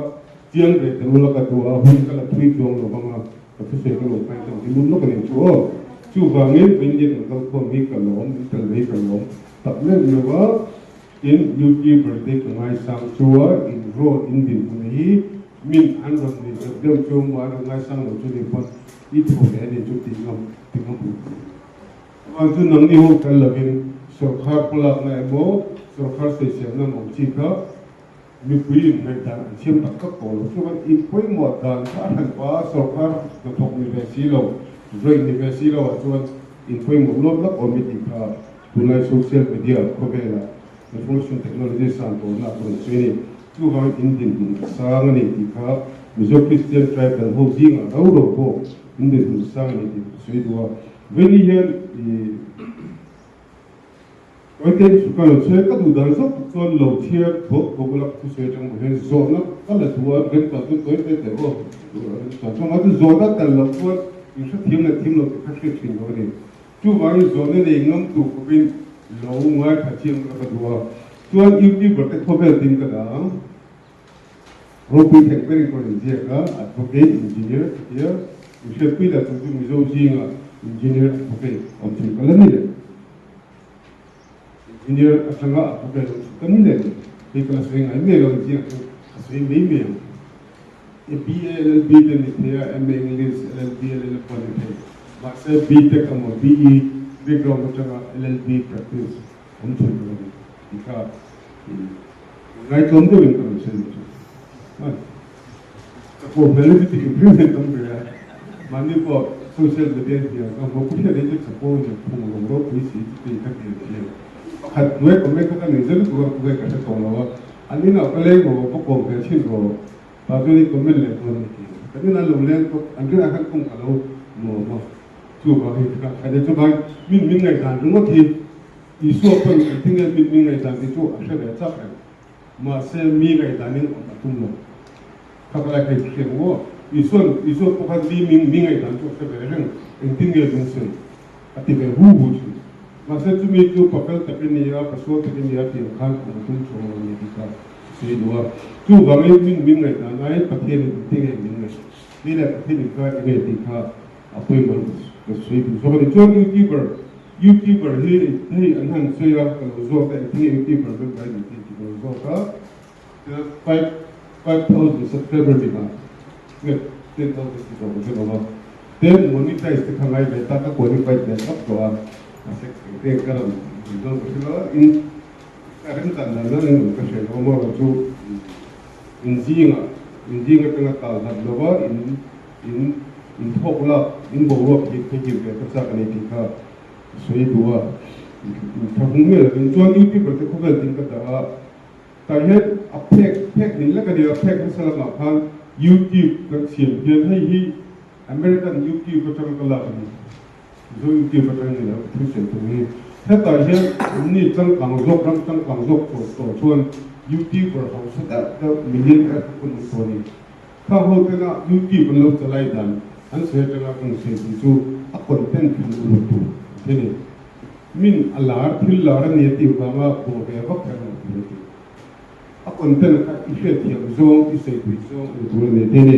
chiang ve tel ula ka duh a, hun ka la thui chuang lo vang a, ka thusawi ka lo hmai chuang ti lum lawk a ni chu aw. Chuvangin India kan kalkhawm hi ka lawm, min tel ve hi ka lawm tak meuh meuh a. Tin, YouTuber te ka ngaisang chu a, in road in dinhmun hi min an rawn nei zeuh deuh chu maw an rawn ngaisang lo chu ni pawn i thaw leh a ni chu ti ngam ti ngam ru. Chuan chu nangni ho tel lovin sawrkhar hmalakna emaw sawrkhar sawiselna an awm chi kha mipui in ngaihdan an siam tak tak tawh lo. Chuan in pawimawh dan kha a hran pah a, sawrkhar hnathawk ni ve si lo, rawih ni ve si lo ah chuan in pawimawh luat lak awm i tih kha Tunlai social media khawvelah information technology san tawhna a rawn sawi a ni. Chuvangin in dinhmun a sang a ni tih kha Mizo Christian tribal ho zingah rau rau pawh in dinhmun sang a ni tih ka sawi duh a. Veni hian i Tawite chu ka rawn sawi a, ka duh dan zawk tak chuan lo chhiar thuak thuak ula ka thusawi atang pawh hian zawhna ka la duh a, remchang chuan tawite teh aw remchang chuan mahse zawhna tel loh chuan in hrethiam leh thiam lo tih kha hriat thin lo a ni. Chuvangin zawhna nei ngam tur khawpin lo ngaithla chiang ka duh a, chuan YouTuber te khawvel tin ka dah ang. Ropui thek berin ka rawn inziak a, Advocate, Engineer ka ti a, in hriatpui lah chu chu Mizo zinga Engineer Advocate awm chhun ka la ni leh. Engineer atanga Advocate awm chhun ka ni leh ni. Hei ka la sawi ngai mai lo, inziak chu ka sawi mai mai ang. E BA LLB te ni thei a, MA English, LLB, LLM pawh ni thei. Mahse BTech emaw BE background atanga LLB practice awm chhun tur a ni tih kha ngaitlawm deuhin ka rawn sawi duh chu. Ka pawh hmel hi chu ti hrim hrim tam ve a, mahni pawh social media hian ka hmu pu hriat hi chu chapo nia phung rawng ropui si chu tih ka ti thin. Pakhat hnuai comment kha ka nei zel lutuk a, khawngaih ka hre tawh lo a. An inah ka leng rawh, va kawm ve thin rawh, tah chuan i comment leh dawn ni tih kan inah lo leng tawp, an rinah khan kawng ka lo nuam a, chuvang hi ka khaih leh chuvang min min ngaihdan ringawt hi Isua pawn engtin nge min min ngaihdan tih chu a hre ve chak reng, mahse mi ngaihdanin awm a tum lo, kha ka lai kha i hriat ang aw, Isua'n Isua pawh khan mi min mi ngaihdan chu a hre ve reng, engtin nge lungsawi a ti ve hu hu thin. Mahse chumi chu pa fel tak i ni a, pa sual tak i ni a tih ang khan awm tum chuang lo a ni tih kha sawi duh a. Chuvangin min min ngaihdan aiin Pathianin engtin nge min ngaih ni leh Pathianin kha eng nge tih kha a pawimawh ka sawi duh zawk a ni. Chuan YouTuber, YouTuber hi hei an han sawi a, ka lo zawt a, engtin nge YouTuber member a nih tih ka lo zawt a, 5000 subscriber ni mah nge 10000 ti tawh ka hre lo a, ten monetize te kha ngai ve ta ka qualified ve thlap tawh a, mahse engte ka rawn in dawn ka hre lo a, in ka remchan dan dan in awm ka hre lo maw chu in zingah in zing atanga tal hlat lo va in in in thawk lak in boruak hi ka hir ve ka chak a ni tih kha ka sawi duh a, in thlahung miah lovin chuan youtuber te khawvel tin ka dah a. Tah hian a phek phek ning lek a ni a, phek hmasa lamah khan YouTube kan siam hian hei hi American YouTube atanga ka lak a ni. Mizo YouTube atang ni lo thil sawi tum hi. Hetah hian anni changkang zawk ram changkang zawk tawh tawh chuan YouTuber hausa deuh deuh millionaire te pawh an awm tawh a ni. Khang ho tena YouTube an lo chalai dan an sawi atanga kan sawi tum chu a content thlan uluk tur an ti a ni. Min a lar thil lar a ni a tih vanga bawh ve vak kher lo tur a ti. A content kha i hriatthiam zawng, i sawi pui zawng a ni tur a ni tih a ni.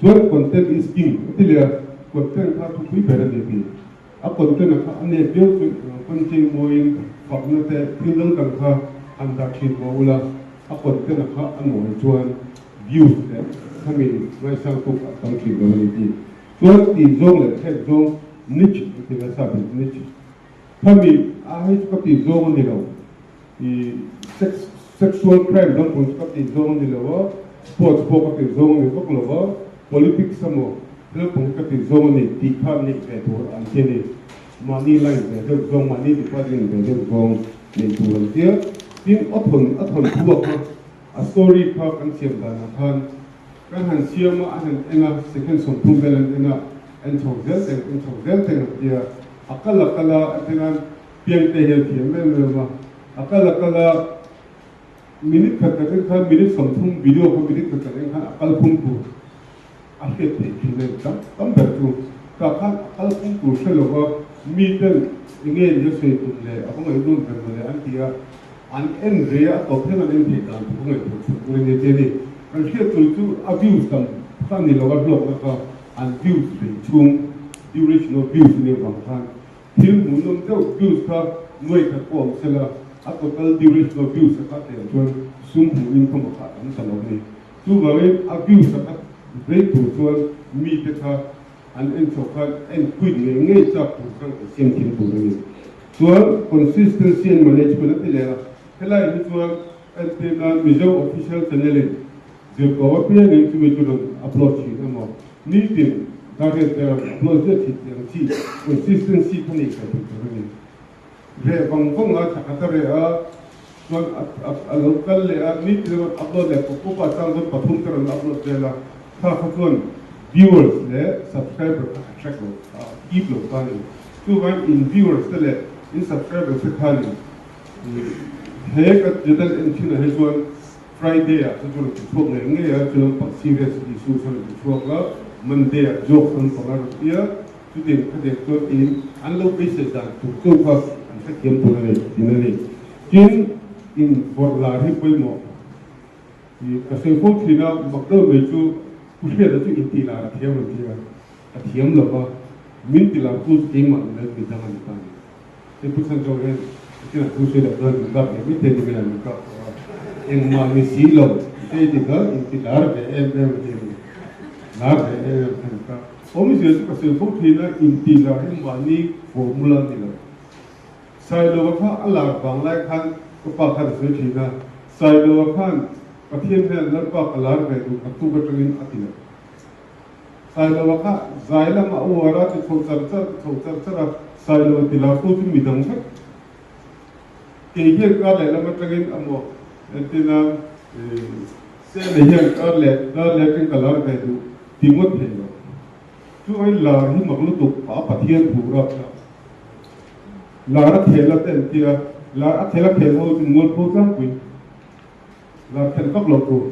Chuan content is king a ti leh a, content kha thupui ber a ni tih. A content a kha a nep viau chu content mawiin fakna te thil dang dang kha han dah thin maw ula, a content a kha a nawi chuan views leh khami ngaisang tuk a tam thin lo a ni tih. Chuan tih zawng leh thlek zawng niche an ti nasa bik niche. Khami a hei chu ka tih zawng a ni lo. I sex sexual crime dang pawh chu ka tih zawng a ni lo a, sports pawh ka tih zawng a ni vak lo a, politics emaw thil pawh hi ka tih zawng a ni tih kha neih ve tur an ti a ni. Mahni line ve deuh zawng, mahni department ve deuh zawng neih tur an ti a. Tin, a thawn a thawn thu a kha a story kha kan siam danah khan kan han siam a, a han en a, second 30 vel an en a, en chho zel teng en chho zel teng an ti a, a kal a kal a, a tinan Piangte hian thiam em em a, a kal a kal a, minute khat khat en khan minute 30 video kha minute khat khat en khan a kal phung tur a hriat theih thin a ni tam tam ber chu. Tah khan a kal phung tur hre lova mi ten enge ni a sawi tum leh a va ngaihnawm ber mawle an ti a, an en ve a, a tawp thleng an en theih dan tur ka ngaihtuah chhuah tur a ni a ti a ni. Kan hriat tur chu a views tam kha a ni lo a, hlawkna kha an views rei chhung duration of views a nih avang khan Thil hmuhnawm deuh views kha nuai khat pawh awm sela, a total duration of views a kha tel chuan sum hmuh income a kha a tam ta lo a ni. Chuvangin a views a kha rei tur chuan mite kha an en chhoh khan en quit ngei ngei chak tur khan kan siam thiam tur a ni. Chuan consistency and management a ti leh a, helai hi chuan entir nan Mizo official channel in Zirtawp apiangin chumi chu rawn upload thin emaw, nitin target te rawn upload ziah thin tih ang chi consistency kha nei khat duh tur a ni. Reh vang vang a, thla khat a reh a, chuan a lo kal leh a, nitin rawn upload leh pawp pawp a, chang chuan pathum te rawn upload vel a, thla kha chuan viewers leh subscriber kha attract lo, a keep lo ta a ni. Chuvangin in viewers te leh in subscribers te khanin he ka channel en thinah hi chuan Friday ah chu chu rawn ti chhuak ngei ngei a, chu lampang serious issues a rawn ti chhuak a, Monday ah jokes lampang a rawn ti a, chutiang khatiang chuan in an lo beisei dan tur chauh kha an hrethiam tur a ni thin a ni. Tin, in vawrh lar hi pawimawh i ka sawi fo thin a, mak deuh mai chu Pu Hriata chu intih lar a thiam rawn ti a, a thiam lo va, min ti lar tu chu keimah ni lo midang a ni ta a ni. Hei Pu Chhanchawng hian Pathian thu sawi loh chuan min kap leh mai thei ni mai a, min kap tawh a, engmah ni si lo hei ti kha inti lar ve em em a ti a ni, lar ve em em kha ni ka. Awmzia chu ka sawi fo thin a, inti lar hi mahni formula a ni lo. Sailova kha a lar vang lai khan ka pa khan a sawi thin a, Sailova khan Pathian hian Lalpa ka lar ve duh naktuk atangin a ti lo. Sailova kha zai lama a uar a, ti chho char char, ti chho char char a, Sailova ti lar tu chu midang vek. Kei hian kar leh lam atangin a maw entina Sele hian kar leh kar leh atangin ka lar ve duh ti ngawt thei lo. Chu ai lar hi mak lutuk a Pathian thu rap kha. Lar a khel a te an tia, lar a khel a khel ho chu mualpho tlangpui. Lar khelh vak lo tur.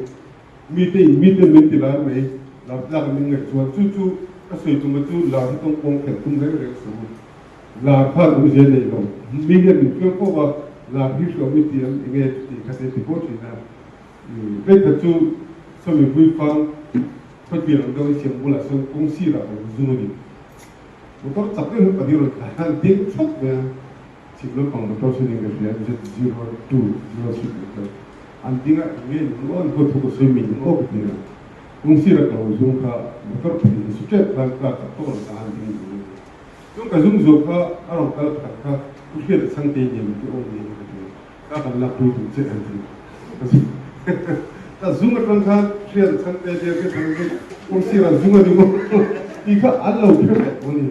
Mite in mite min ti lai mai, lar tlak min ngaih chuan chu chu ka sawi tum a chu lar hi tawng pawng khelh tum reng reng suh u. Lar khan awmzia nei lo. Mi hian min fiam fo a, lar hi hriawm i ti ang enge chuti kha te ti fo thin a. Vei khat chu sawmi hui fang khawtlian ang deuh i siam bulah sawn kawng sirah ka lo zum a ni. Motor chak deuh hi pahnih rawn thlai khan ding thawt mai a. Chhim lampang motor chu ning ka hria Z0206 motor an ding a eng nge ni aw an huat thu ka sawi min aw ka ti a kawng sir a ka lo zum kha motor pahnih in su tep khan car tak tawk lo ta an ding duh a ni chung ka zum zawh kha a rawn kal khat kha pu hriat a chhang te niam chu aw ni ka ti a ka kan lak pui tur che an ti ka zum atang khan hriat a chhang te nia ka chhang chu kawng sir a zum a ni maw tih kha an lo hre vek a ni.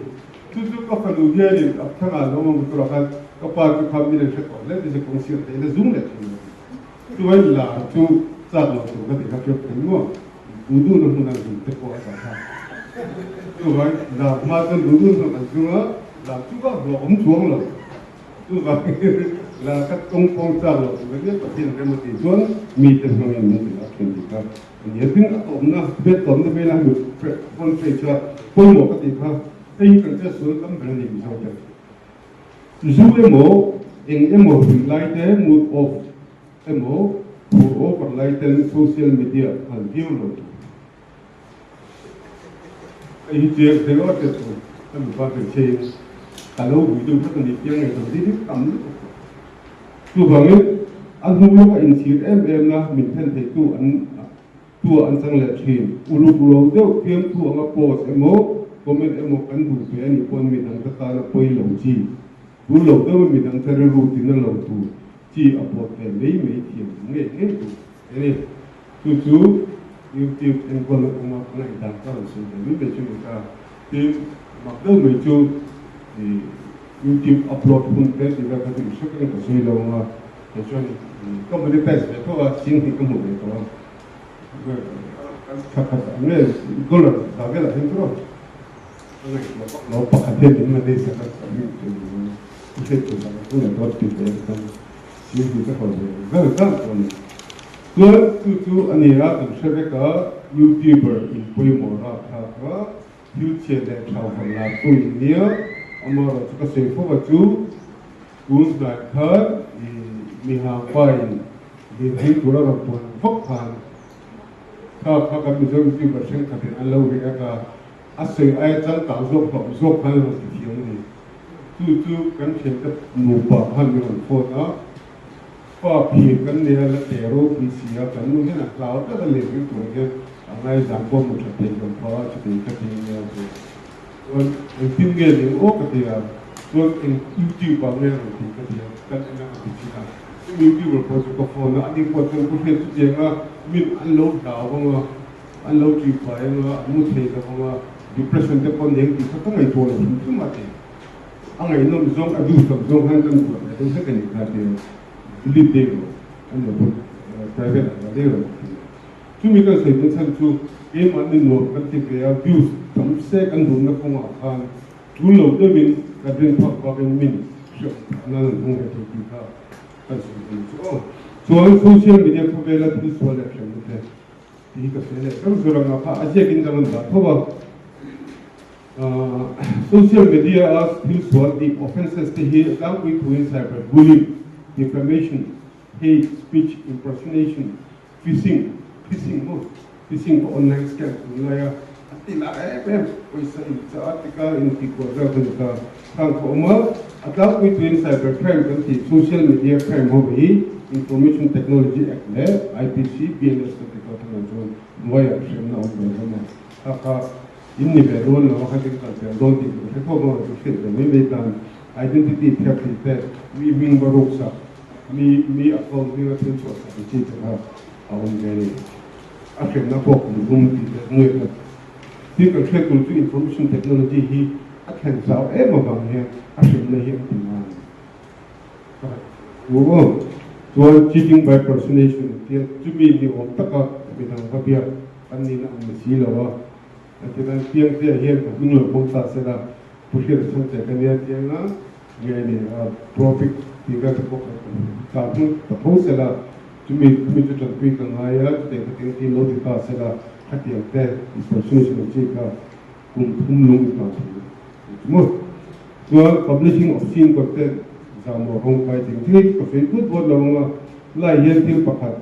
Chu chu ka fanu hianin a thanga lo awm tur ah khan ka pa chu kha min an hre tawh hle ti se kawng siam theih in a zum leh thin a ti. Chuan lar chu chak lo tur ka ti kha fiam thei maw? Duh duhna hmuna zun te pawh a zah thlak. Chuvang lar hma chuan duh duhna hmun kan zung a, lar chu vak hlawh awm chuang lo. Chuvangin lar kha tawng pawng chak loh tur ania Pathian rem a tih chuan mite hmangin min ti lar thin tih kha a ni a. Tin, a tawpna, bet tawpna velah mi front page a pawimawh ka tih kha hei hi kan chetsual tam ber a ni Mizo te. Zu emaw eng emaw ruih lai te mood off emaw phur over lai ten social media an viau lo tur. Hei hi chiang thei awt te chu ka mipa hmeichhe in ka lo vui deuh vek a ni piang ngei dawr hi tam lutuk tawh. Chuvangin a hnu lawk a inchhir em em na min then theitu an tua an chang leh thin. Uluk lo deuh fiamthu anga post emaw comment emaw kan duh ve a nih pawn midang te tana pawi lo chi, tul lo deuh a midang te rilru tina lo tur chi a pawt ve mai mai thiam ngei ngei duh a ni. Chu chu YouTube enkawlna kawnga ka ngaihdan ka rawn sawi ve mai mai chu ni ta. Tin, mak deuh mai chu YouTube upload hun te tih vel kha chu i hre vek in ka sawi lo ang a, kei chuan ka monetize ve tho a, ching hnih ka hmu ve tawh a. Thla khat ah nge dollar za velah hian chu ka ngaihtuah vak lo, pakhat hian min manage sak a, ka hriat tur sak a, ka ngaihtuah ti ve ang. Ching hnih ka hawn ve vel vel tawh a ni. Chuan chu chu a ni a, kan hre vek a, YouTuber in pawimawh rap thlak a, thil chhiat leh tha vawn lar pawh in nia, amaherawh chu ka sawi fo a chu, tun hnai khan i mi hang pa in lirthei tur a rawn puan vak khan kha kha kan Mizo YouTuber thenkhat in an lo react a, a sawi aia changkang zawk hlawm zawk khan an rawn ti thiam a ni. Chu chu kan thiante nupa khan min rawn phone a. Pa phir kan nei a, la te ropui si a, kan nu hian a hlau tlat a lirthei tur hian a ngaizam pawh hmu that thei lo kha chutih ka ti nia chu. Chuan engtin nge ning aw ka ti a, chuan eng YouTube ah nge a rawn tih ka ti a, kan en a ka ti thin a, chung YouTuber pawh chu ka phone a, ani pawh chuan ka hriat chu chiang a, min an lo hlau ang a, an lo ṭihfai ang a, an mu thei lo ang a, depression te pawh an nei ang tih kha ka ngaihtuah lo hrim hrim a ti. A ngaihnawm zawng a duhsak zawng khan kan buat leh deuh hlek a nih kha tia delete daih rawh a ni lo private ah dah daih rawh ka ti a. Chumi kan sawi dawn chhan chu keimahni nuam kan ti ve a views tam se kan duhna kawngah khan tul lo deuhin kan rin phak bakin min hriat phah nan an hmang ve thei tih kha kan sawi dawn chu aw. Chuan social media khawvela thil sual leh hremna te tih hi ka sawi leh ber zawr anga kha a ziakin ka rawn dah tho a. Social media a thil sual tih offences te hi tlangpui thuin cyber bullying, defamation, hate speech, impersonation, phishing, phishing maw, phishing pawh online scam tunlai a a ti lah em em, pawisa in chah a tika in tih kual vel kha ni ta khang kha awm a, a tlangpui thuin cyber crime kan tih social media crime ho hi Information Technology Act leh IPC, BNS kan ti tawh thung ang chuan hnuaiah hremna a awm ve hlawm a, kha kha In ni ve dawn lo a kha tin kal fel dawn tih ka hre khawp a, chu hriat ve mai mai tan identity theft tih te, mi hming va ruk sak, mi mi account hminga thil chhuah sak ang chi te kha a awm ve a ni. A hremna pawh kum dum tih te nuai khat. Tin kan hriat tur chu information technology hi a thlen zau em avang hian a hremna hi an ti ngai. Aw, chuan cheating by personation an tia, chumi ni awm taka midang va biak an nihna ang ni si lo a. A ti nan piang te ah hian ka hming lo hmang ta se la, Pu Hriata chhang che ka nia tiang a nge ni a profit tih vel te pawh ka ta hmang ta tho se la, chumi chumi chu tanpui ka ngai a, chutiang khatiang tin lo ti ta se la, khatiang te impersonation ang chi kha kum thum lung in tan thei ang chu maw. Chuan publishing obscene content zahmawh rawng kai ding thil hi ka sawi but but lo ang a, lai hian thil pakhat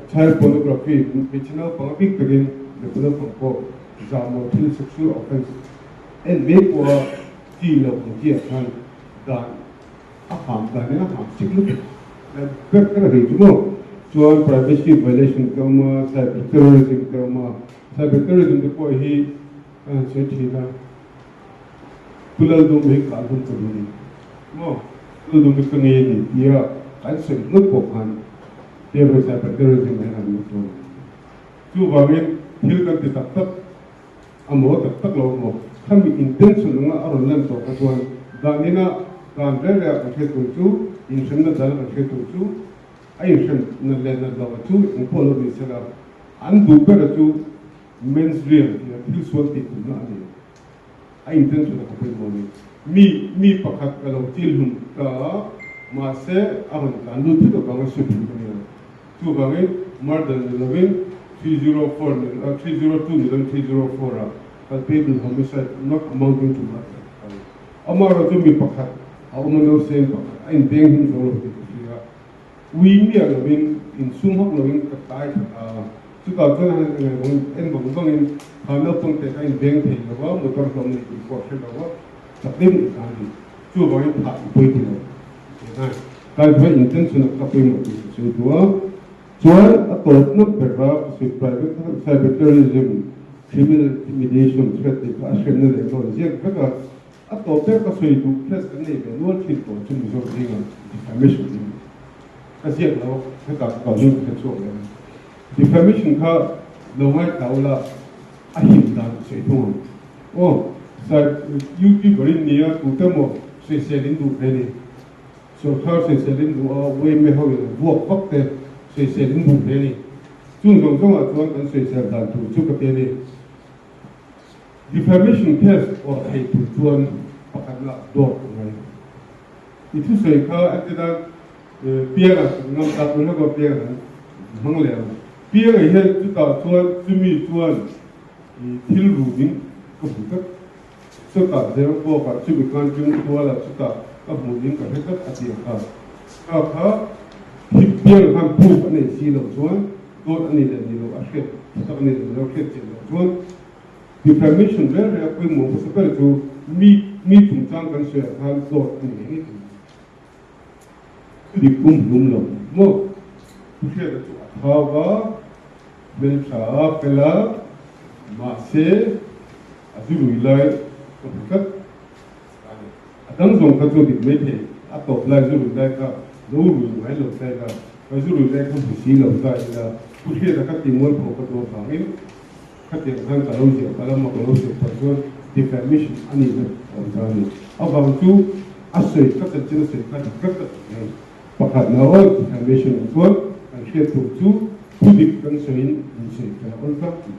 child pornography hmeichhe naupang a bik takin mipa naupang pawh zahmawh thil sexual offence en mai pawha chi lo ang chi ah khan dan a ham dan in a ham chik lutuk ber kher a ri chu maw. Chuan privacy violation te awm a, cyber terrorism te awm a, cyber terrorism te pawh hi Ka han sawi thin a, Pu Laldum hi ka alhum ka duh ni maw? Pu Laldum hi ka ngei a ni tia kan sawi ngawt pawh khan terrorist cyber terrorism hian an lut dawn a ni. Chuvangin thil kan ti tak tak a maw tak tak lo maw khami intention anga a rawn lan tawh kha chuan dan ina dan reng reng ah kan hriat tur chu inhremna dal kan hriat tur chu a inhremna lenna lo chu engpawh lo ni sela. An duh bera chu mens rea tia thil sual tih tumna a ni. A intention a ka pawimawh a ni. Mi mi pakhat ka lo chil hlum ta a, mahse a rawn tlan lut thut avanga hre hlum ka ni a. Chuvangin murder ni lovin 304 ni 302 ni lovin 304 ah culpable homicide not amounting to murder ka ni. Amaherawhchu mi pakhat a awm a nauseng pakhat a inbeng him zo lo tih ka hria. Ui miah lovin, insum hawk lovin ka tlai that a. Chutah chuan han en vang en vang vangin kha naupang te kha inbeng thei lo va, motor hlawm nei tih pawh a hre lo va, chak deuh in tlan a ni. Chuvangin phah i pawi ti lo. Eng a, kai pawh intention a ka pawimawh tih ka sawi duh a. Chuan a tawpna ber a ka sawi private cyber terrorism, criminal intimidation threat tih kha a hriatna leh dawn ziak vek a. A tawp ber ka sawi duh press kan nei ve nual thin tawh chu Mizo zingah defamation hi ka ziak lo hetah ka kal hnu ka hre chhuak leh a. Defamation kha lo ngaithla ula a him dan ka sawi thung ang. Aw sir youtuber in nia tute maw sawisel in duh ve ni. Sorkar sawisel in duh a yma ho in an vuak vak te sawisel in duh ve ni. Chung zawng zawngah chuan kan sawisel dan tur chu ka ti a ni. Defamation case awrh thei tur chuan pakhatna dawt a ngai. I thusawi kha entirna Pianga ngam tak hun hlauh a Pianga an hmang leh ang. Pianga hian chutah chuan chumi chuan i thil ru ding ka hmu tlat. Chutah Zerkawkah chumi khan Jungtualah chutah ka hmu ding ka hre tlat a ti ang kha. Kha kha Pianga khan proof a nei si loh chuan dawt a ni leh ni loh a hriat tak a ni leh ni loh a hriat chian loh chuan Defamation reng reng a pawimawh hmasa ber chu mi mi chungchang kan sawi ah khan dawt a ni ngei thei. Thudik pum hlum lo maw? Thu hriatna chu a thau va, hmeltha a fel a, mahse a zu lui lai ka hmu tlat a ni. A dang zawng kha chu dik mai thei, a tawp lai zu lui lai kha lo rui ngai lo ta ila, ka zu lui lai kha hmu si lo ta ila, thu hriatna ka ti mualpho ka duh avangin Khatiang khan ka lo ziah palh a, maw ka lo sawi palh chuan defamation a nihna a awm ta a ni. Avang chu a sawi ka chanchin a sawi kha dik vek ka ti mai. Pakhat na aw defamation ah chuan kan hriat tur chu thu dik kan sawiin min sawi fel a awl tlak tih.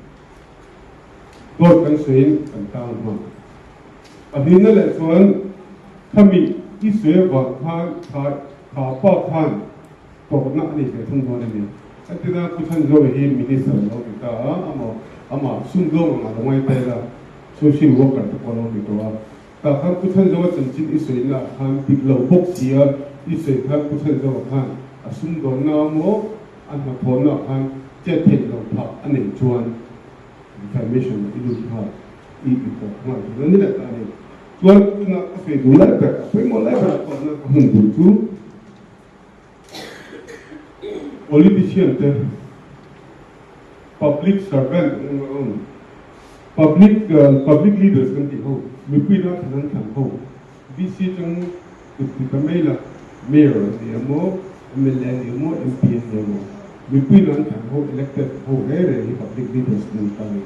Dawt kan sawiin kan tang hma. Pahnihna leh chuan khami i sawi avang khan kha kha pa khan Tawrhna a ni ve thung dawn a ni. Entirna Pu Chhanzawia hi Minister a lo ni ta a, amah amah sumdawng ang a lo ngai tel a, Social Worker te pawh a lo ni tawh a. Tah khan Pu Chhanzawa chanchin i sawina ah khan dik lo bawk si a, i sawi khan Pu Chhanzawa khan a sumdawnna maw a hnathawhna ah khan chet theih loh phah a neih chuan defamation ah i lut nghal, i i pawh nghal tur a ni leh ta a ni. Chuan tunah ka sawi duh lai ber, a pawimawh lai ber a tawrhna ka hmun duh chu, Politician te, public servant public public leaders kan tih ho, mipui la thlan an thlan ho, DC chang kut ti ta mai la, Mayor an ni emaw, mla an ni emaw, MP an ni emaw, mipui la an thlan ho, elected ho reng reng hi public leaders an ni ta a ni.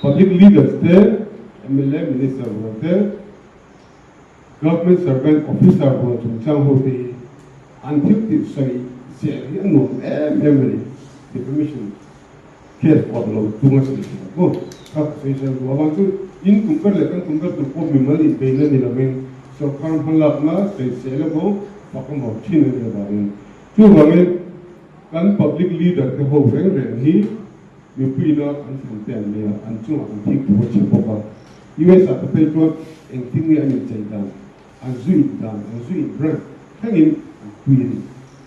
Public leaders te, mla, minister rual te, Government servant officer rual chungchang ho te hi an thil tih sawi sel hi a nuam em em a ni. Defamation case awrh lo chung a sawi sel maw? Kha ka sawi sel duh avang chu in tum ber leh kan tum ber tur pawh mimal inbeihna ni lovin sawrkar hmalakna sawi sel emaw fak emaw thin a nih avangin chuvangin kan public leader te ho reng reng hi mipuina an thlan te an nia an chungah an thik thu a chhe bawk a. US ah te phei chuan engtin nge an inchei dan, an zu in dan, an zu in brand thlengin an pui a ni,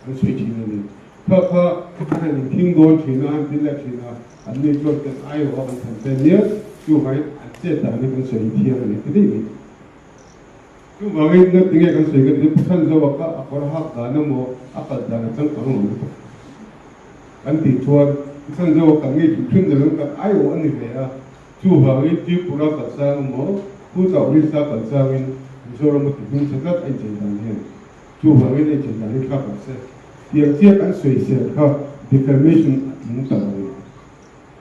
an sawi thin a ni. Kha kha an han inthing dawn thin a, an ti leh thin a, an ni chuan kan aiawh a kan thlan te nia, chuvangin an chet dan hi kan sawi thiang a ni ti daih mai. Chuvangin nga tinge kan sawi ka ti, Pu Chhanzoa kha a kawr hak dan emaw a kal dan a changkang lo lutuk kan tih chuan Pu Chhanzoa kan ngei hrim hrim ni lo, kan aiawh a ni ve a, Chuvangin Tripura kal chang emaw, Puta Orissa kal changin Mizoram a ti hming tha tlat a inchei dan hian. Chuvangin a inchei dan hi thlak rawh se. Tiang chiah kan sawisel kha defamation a tling ta lo ni.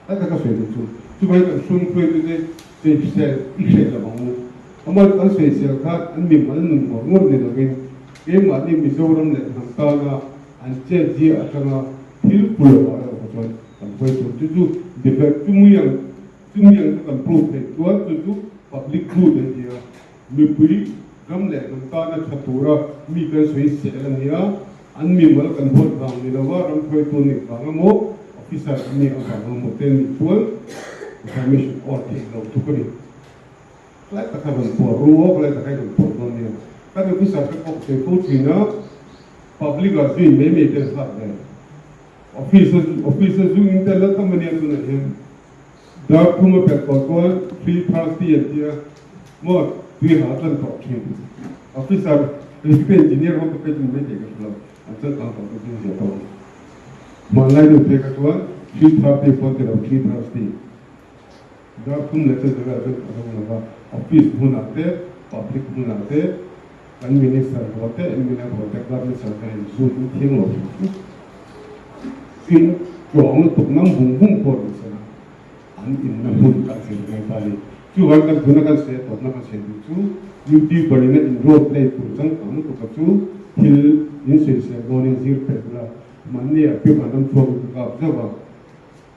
A taka sawi duh chu. Chuvangin kan hrumhruaitute sawisel i hreh lo ang u. Amah kan sawisel kha an mimal nun ngawr ngawr ni lovin keimahni Mizoram leh hnam tana an chet zia atanga thil pulawh erawh kha chuan kan. hruai tur chu chu develop chumi ang chumi ang chu kan prove theih chuan chu chu public good an ti a, mipui ram leh hnam tana tha tura mi kan sawi sel a nia, an mimal kan huat vang ni lova ram hruaitu nih vang emaw officer an nih avang emaw te nih chuan defamation awr theih loh thuk a ni. Tlai taka rawn pawh ru awk lai taka i rawn pawh dawn nia. Kan officer te pawh sawi fo thin a, public ah zui mai mai te an hlat ve. Office a office a zu in te la tam ania tunah hian dar thum a pelh tawh chuan 3:30 an tia maw tui ha tan tawh thin. Officer electrical engineer ho te phei chu ni mai thei ka hre lo an changkang tawh chu zing zia tawh a ni. Hmanlai nu phei kha chuan 3:30 pawh an ti lo 3:30. Dar thum leh chu vel chu a lo lo va, office hmunah te, public hmunah te, kan minister rual te, mla rual te, government servant in zu in thiang lo hrim hrim. In tuang lutuk nam vung vung pawh ni sela an inna hmun kan zir ngai ta a ni. Chuvang kan tuna kan sawi a tawpna kan sawi duh chu youtuber in a in role play tur changkang lutuk a chu thil in sawisel dawnin zir pek ula mahni ah pipa ram chhuak in ka kap zauh a.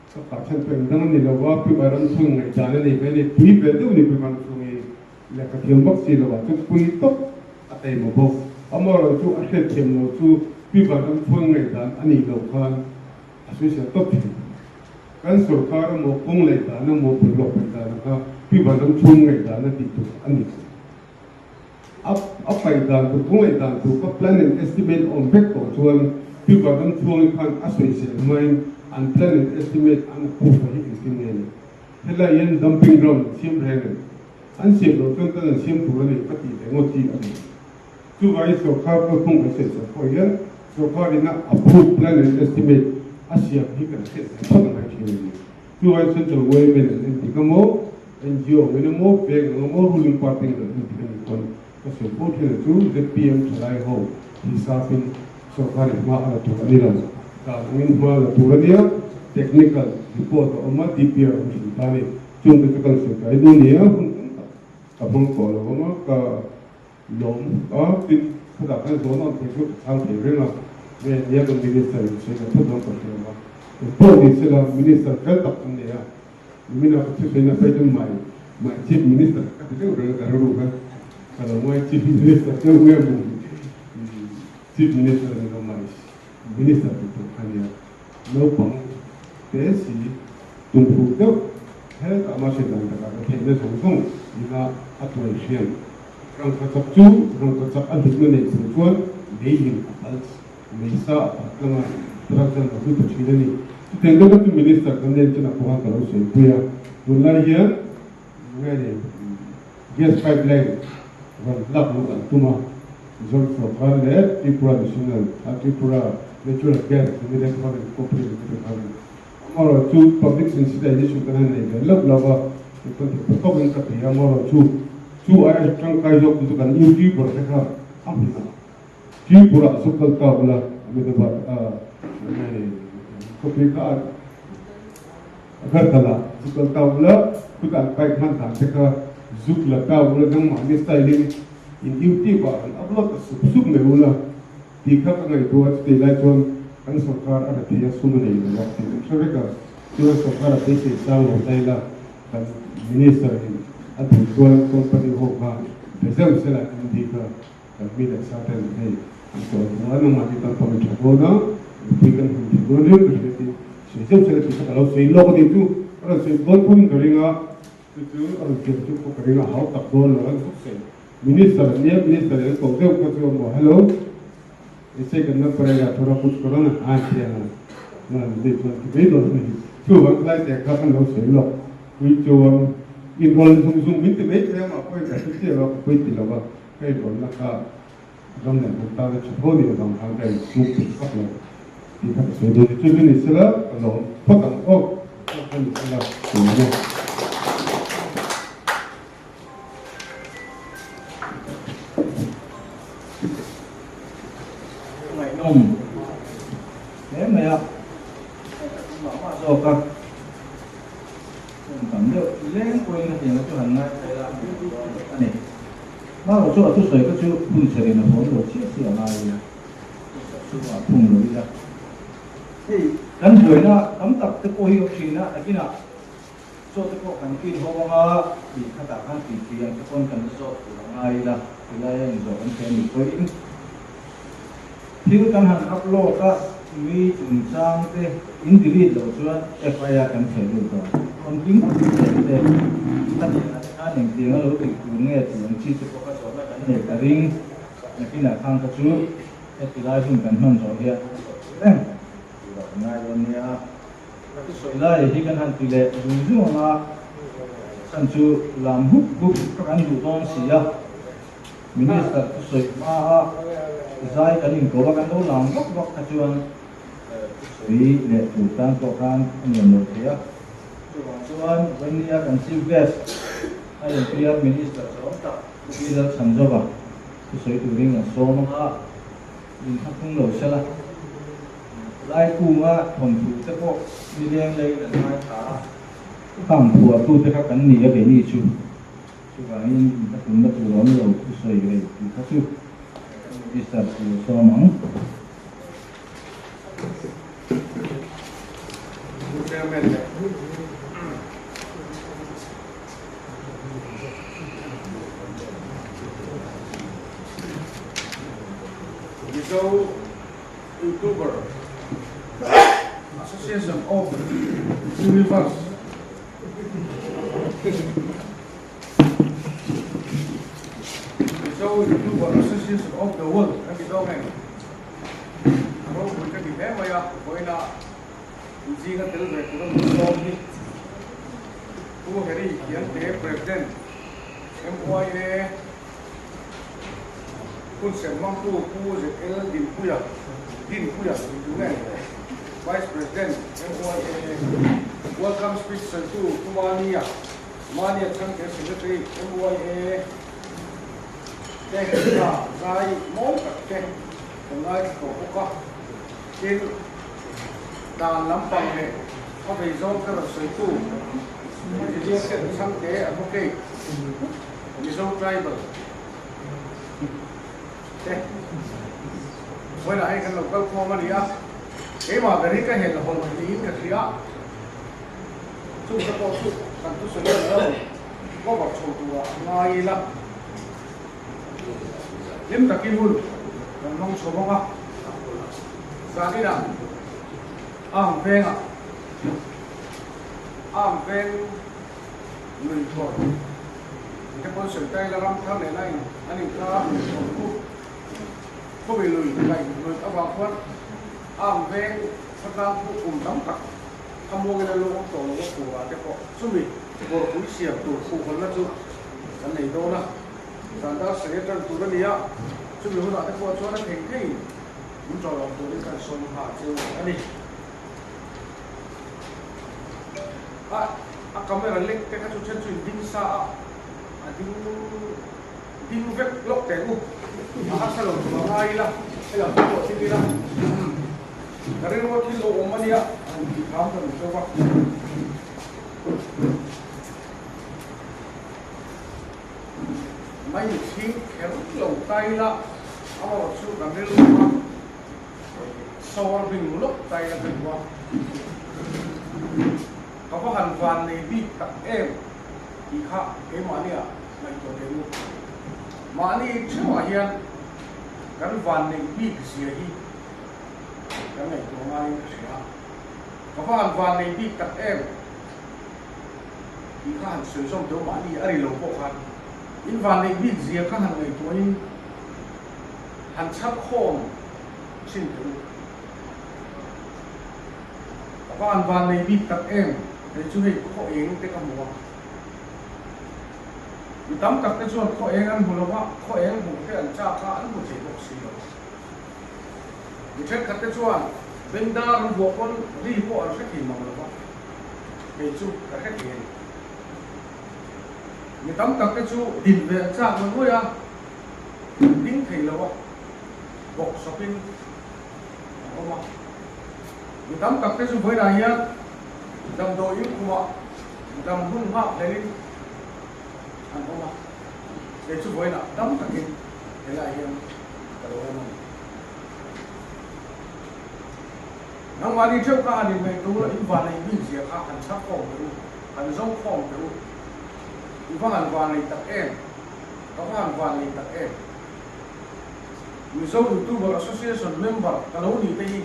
Ka kah chhan pawh engdang a ni lo va, Pi Vairam chhung ngaihdan a nei ve a ni. Pui ve deuh a ni Pi Vairam chhung hi lehkha thiam vak si lo ah chuan pui tawp a taima bawk. Amaherawhchu a hriatthiam lo chu Pi Vairam chhung ngaihdan a nih loh khan a sawisel tawp thin. Kan sorkar emaw kawng leh dan emaw bawlhhlawh paih dan kha Pi Vairam chhung ngaihdan a tih tur a ni. A a paih dan tur kawng leh dan tur kha plan and estimate awm vek tawh chuan Pi Vardam Chhuangi khan a sawisel hmain an plan and estimate an approve a hi engtin nge ni? Helai hian dumping ground an siam reng em? An siam loh chuan tan an siam tur a ni ka tih leh ngawt hi a ni. Chuvangin sorkar kalphung kan sawisel pawh hian sorkarin a approve plan and estimate a siam hi kan hriat ve phawt a ngai thin a ni. Chuvangin Central Women an entik a maw? NGO angin emaw, bank ang emaw, ruling party in an entik a nih chuan ka sawi fo thin a chu zpm thalai ho hisapin sorkarin hma a la tur a ni lo. Dan angin hma a la tur a nia, technical report a awm a, DPR a awm thin ta a ni. Chungte chu kan sawi kai dawn nia, hun tam tak ka hmang tawh lo ang a, ka lawm a, tin khutah khan zawn awm thei chu ka chhang thei reng a, nge nia kan minister in sawi ka phawt dawn ka hria a, engpawh ni sela minister fel tak an nei a. Nimin a ka thusawi na phei chu mai mai Chief Minister ka ti deuh reng a ka rilru kha ka lo ngai Chief Minister deuh nge maw Chief Minister ni lo mai Minister ti tur kha nia naupang te si tumhruh deuh hetah mah hriat dan takah ka theihna zawng zawng ina a tuai hriam rangkachak chu rangkachak a hlutna nei chung chuan leiin a pal Meisa a phat tlang a, truck chuan ka hmu ta thin a ni. Chutiang deuh kha chu Minister kan nen chuan a pawha ka lo sawipui a, tunlai hian nge ni gas pipeline rawn lak luh an tum a, Mizoram sorkar leh Tripura National a Tripura Natural Gas Limited Foreign Company Limited hovin amaherawhchu public sensitization kan han nei ve loh lo va, kan theih tawk tawkin ka ti a, amaherawhchu chu aia tangkai zawk chu kan YouTuber te kha a hmunah Tripura chu kal ta ula Ahmedabad a khawpui kha Agartala chu kal ta ula khutah an bike hman dan te kha zuk la ta ula nangmahni style in in youtube ah an upload ta sup sup mai ula tih kha ka ngaihtuah a chutih lai chuan kan sorkar a rethei a sum a nei lo a tih kan hre vek a chuan sorkar a beisei sang lo ta ila kan minister in a duh chuan company ho kha be zeuh sela MD kha Kan mi leh sa ten hei an chawl hmu a, nangmah hi kan pawm tha dawn a, mipui kan hmu thei dawn riau ka hria tih sawi zeuh sela tih kha ka lo sawi lawk a ni chu a rawn sawi dawn pawhin ka ring a, chu chu a rawn pian chu pawh ka ring a, hau tak dawn lo an zuk sawi. Minister an nia, Minister in an koh deuh kha chu a maw hello aise karna parega thora kuch karo na haan ti ang a, ni chuan ti mai dawn a ni. Chuvang khalai te kha kan lo sawi lawk. Pui chuan inrawl zung zung min ti mai thei a, mah pawhin ka hre chiah lo a, ka pawi ti lo a. Ka inrawnna kha ram leh hnam tana tha tho nih avang khan ka insum peih vak lo tih kha ka sawi dawn a ni. Chu chu ni sela ka lawm phawt ang aw, chu kha ni sela ka lawm e. Ngaihnawm hle mai a, mah mah zawk a. Hun tam deuh leng pawhin hetiang chu han ngai thei la a ni. Marawh chu a thusawi kha chu hun chherin a hawn lo chiah chiah a ngai ila, thusak chu a phung lo ila. Hei kan buaina tam tak te pawh hi awm thin a, nakinah chaw te pawh kan kil ho anga tih khatah khan tih tih ang te pawn kan la zawt tur a ngai ila, tilaia inzawh kan thei a nih pawhin thil kan han upload a, mi chungchang te in delete loh chuan FIR kan theh lut dawn. Awmtling tak te khatiangah te khan engtiang a lo tih tur nge tih ang chi te pawh kha zawhna kan nei ka ring, nakinah khan kha chu. Heti lai hun kan hman zawh hian a zawh thei reng tih loh kan ngai dawn nia. Ka thusawi lai hi kan han ti leh zung zung ang a, chhan chu lam hup hup kha kan duh dawn si a. Minister thusawi hma a zai kan inko a, kan lo lam vak vak kha chuan thusawi leh tur tan pawh khan a nuam lo thei a. Chuvang chuan vawinia kan Chief Guest a inpiar Minister zawng tak Pu Pi Lalchhanzova, Thusawi turin kan sawm ang a, min hla phung lo se la. Laikunga thawnthu te pawh nileng leiin an ngaithla a, khang phuahtu te kha kan ni a keini chu. Chuvangin in hla tumna tur awm lo thusawi rei tih kha chu kan Minister tur sawm ang. Pu Chairman leh. Mizo YouTuber Association of Universe Mizo YouTuber Association of the World kan ti dawn em? A ropui ka ti hle mai a, vawiinah Zinga tel ve tura min sawm hi Pu Harry Khiangte President MYA Hunsen Mangtu Pu ZL Dinpuia Dinpuia tih nge Vice President MYA Welcome Speech sawitu Pu Mania Mania Chhangte Secretary MYA te hna zai mawi tak te kan ngaithla tawh bawk a. Tin, dan lampang leh a vei zawng te rawn sawitu Engineer te an chhangte Advocate Mizo Tribal te vawiinah hei kan lo kal khawm a ni a, keimah ber hi ka helh hawlh niin ka hria, chung te pawh chu kan thusawi a lo cover chho turah ngai ila. Hlim takin hun kan hmang chho bawk a, zaninah Arm vengah Arm veng lui thawr te pawn sawi ta ila ram thar nena in an inkar lui thawr khu khawmi lui kaih lui avang khuan Arm veng khawtlang khu kum tam tak khamuangin a lu awm tawh lo a furah te pawh chumi bawrhpui siam tur khuhhawnna chu kan nei dawn a. Zandar senge tan tur a ni a, chumi hunah te pawh chuan a thei thei min tawh lo turin kan sawm nghal cheu a ni. A a camera lek te kha chu then chu in ding sa a, a ding ding vek lawk teh u, a harsa lo tur a ngai ila, hei lam te pawh thil ila, ka rilru a thil lo awm a nia, a han tih hram ka duh deuh a. Mai chhing kher lo tai la, amarawh chu kan rilru a sawr bing lawk tai la ka duh a. Ka va han van nei bik tak em tih kha keimahnia ngaihtuah teh u. Mahni theuhah hian kan van neih bik zia hi kan ngaihtuah ngaiin ka hria a. Ka va han van nei bik tak em. Tih kha han sawi zawm teuh mahni a ri lo pawh khan in vanneih bik zia kha han ngaihtuahin han chhar khawm thin teh u. Ka va han vannei bik tak em, hei chu hei khaw eng te ka hmu a. Mi tam tak te chuan khaw eng an hmu lo va, khaw eng hmuh te an chak a, an hmu thei bawk si lo. Mi thenkhat te chuan bengdar an vuah pawn ri pawh an hre thei mang lo va. Kei chu ka hre thei a ni. Mi tam tak te chu din ve an chak lo nuai a, an ding thei lo a, bawk sawpin an awm a. Mi tam tak te chu vawiinah hian damdawi inkhumah dam hun nghak hlelin an awm a. Kei chu vawiinah dam takin helaiah hian ka lo awm a ni. Nangmahni theuh kha han inmeh tur a, in vanei bik zia kha han chhak khawm teh u, han zo khawm teh u. I va han vanei tak em? Ka va han vanei tak em? Mizo Youtuber Association member ka lo nih te hi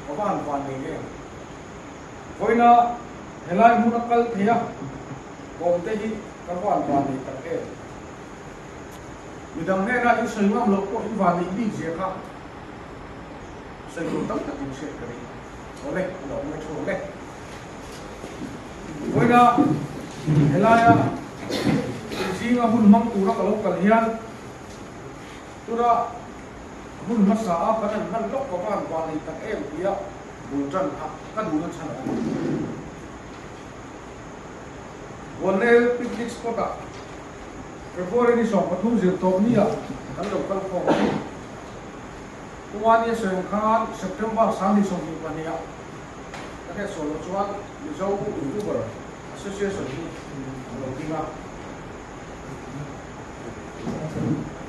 ka va han vanei em? Vawiina helai hmun a kal thei a kawm te hi ka va han vanei tak em? Midang hnenah in sawi ngam loh pawh in vanei bik zia kha Sawi tur tam tak in hriat ka ring. Awle, a lo awm e thu awle. Vawiina helaia inzinga hun hmang tura ka lo kal hian tuna hun hmasa a kan han hman lawk ka van van nei tak em tia bul tan kha ka duhna chhan a awm. Buannel picnic spot ah February ni 13 zirtawp ni ah kan lo kal khawm a ni. Kumani a sawi ang khan September 2022 ah ka hriat sawi loh chuan Mizo Youtuber Association hi a lo ding a.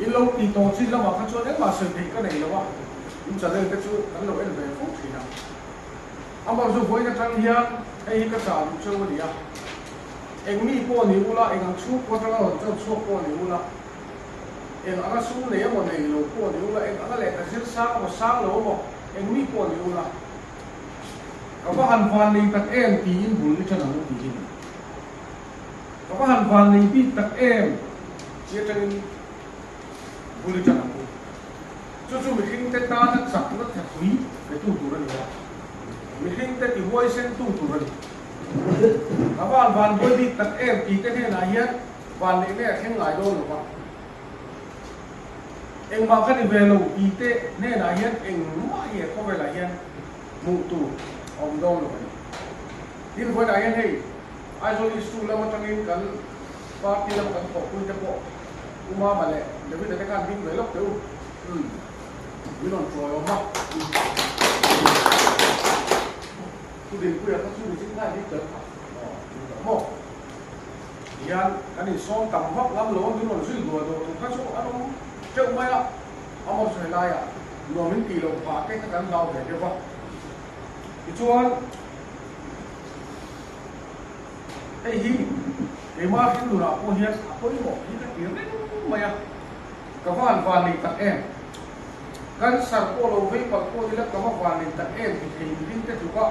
In lo tih tawh chin lamah kha chuan engmah sawi theih ka nei lo a, in channel te chu kan lo en ve fo thin a. Amah chu vawiin atang hian hei hi ka chah duh cheu a ni a, eng mi pawh ni ula, eng ang chhungkaw atanga rawn chauh chhuak pawh ni ula, Eng anga sum nei emaw nei lo pawh ni ula, eng anga lehkha zir sang emaw sang lo emaw, eng mi pawh ni ula, ka va han van nei tak em tiin bul i ṭan ang u tiin ka va han van nei bik tak em ti aṭangin bul i ṭan ang u. Chu chu mihringte tana chakna thapui petu tur a ni a, mihringte tihuaisentu tur a ni. Ka va han van buai bik tak em tite hnenah hian Van leh nge a thleng ngai dawn lo va, engmah ka ni ve lo tih te hnenah hian engmah hi he khawvelah hian hmuh tur a awm dawn lo a ni. Tin, vawiinah hian hei Aizawl East 2 lam atangin kan party lam kan thawhpui te pawh U Mama leh David-a te khan ding ve lawk teh u, umm min rawn chawi awm a. Thu Dinpuia kha chu mihring khan ding tel kha aw maw? Hian kan insawm tam vak ngam lo a, min rawn zui duah duah tur kha chu an awm teuh mai a, a mawr sawi laiah nuam in tih loh phah te kha kan hlau ve deuh a. Tichuan hei hi keimah hringnunah pawh hian a pawimawh hi ka ti reng mai a, ka va han van nei tak em? Cancer pawh lo vei palh pawh nila ka va van nei tak em ti thei mihring te tluk a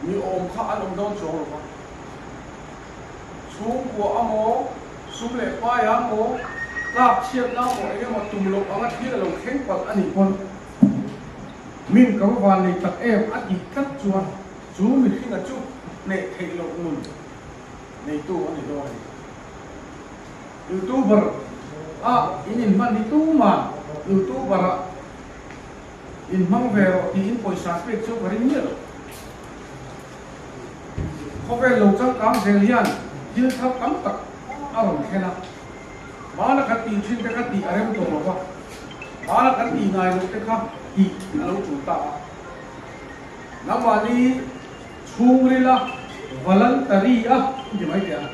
mi awm kha an awm dawn chuang lo va. Chhungkua a maw, sum leh pai a maw, tlak chhiatna a maw eng emaw tum loh anga thil a lo thleng palh a nih pawn min ka va van nei tak em a tih tlat chuan chu mihringa chu hneh theih loh nun neitu a ni dawn a ni. Youtuber a in inhman hi tuman Youtuber a inhmang ve rawh tiin pawisa pek chu ka ring miah lo. Khawvel lo changkang zel hian thil thar tam tak a rawn thlen a, hmana kan tih thin te kha tih a rem tawh lo va, hmana kan tih ngai loh te kha tih a lo tul ta a. Nangmahni chhungrila voluntary a inti mai teh a,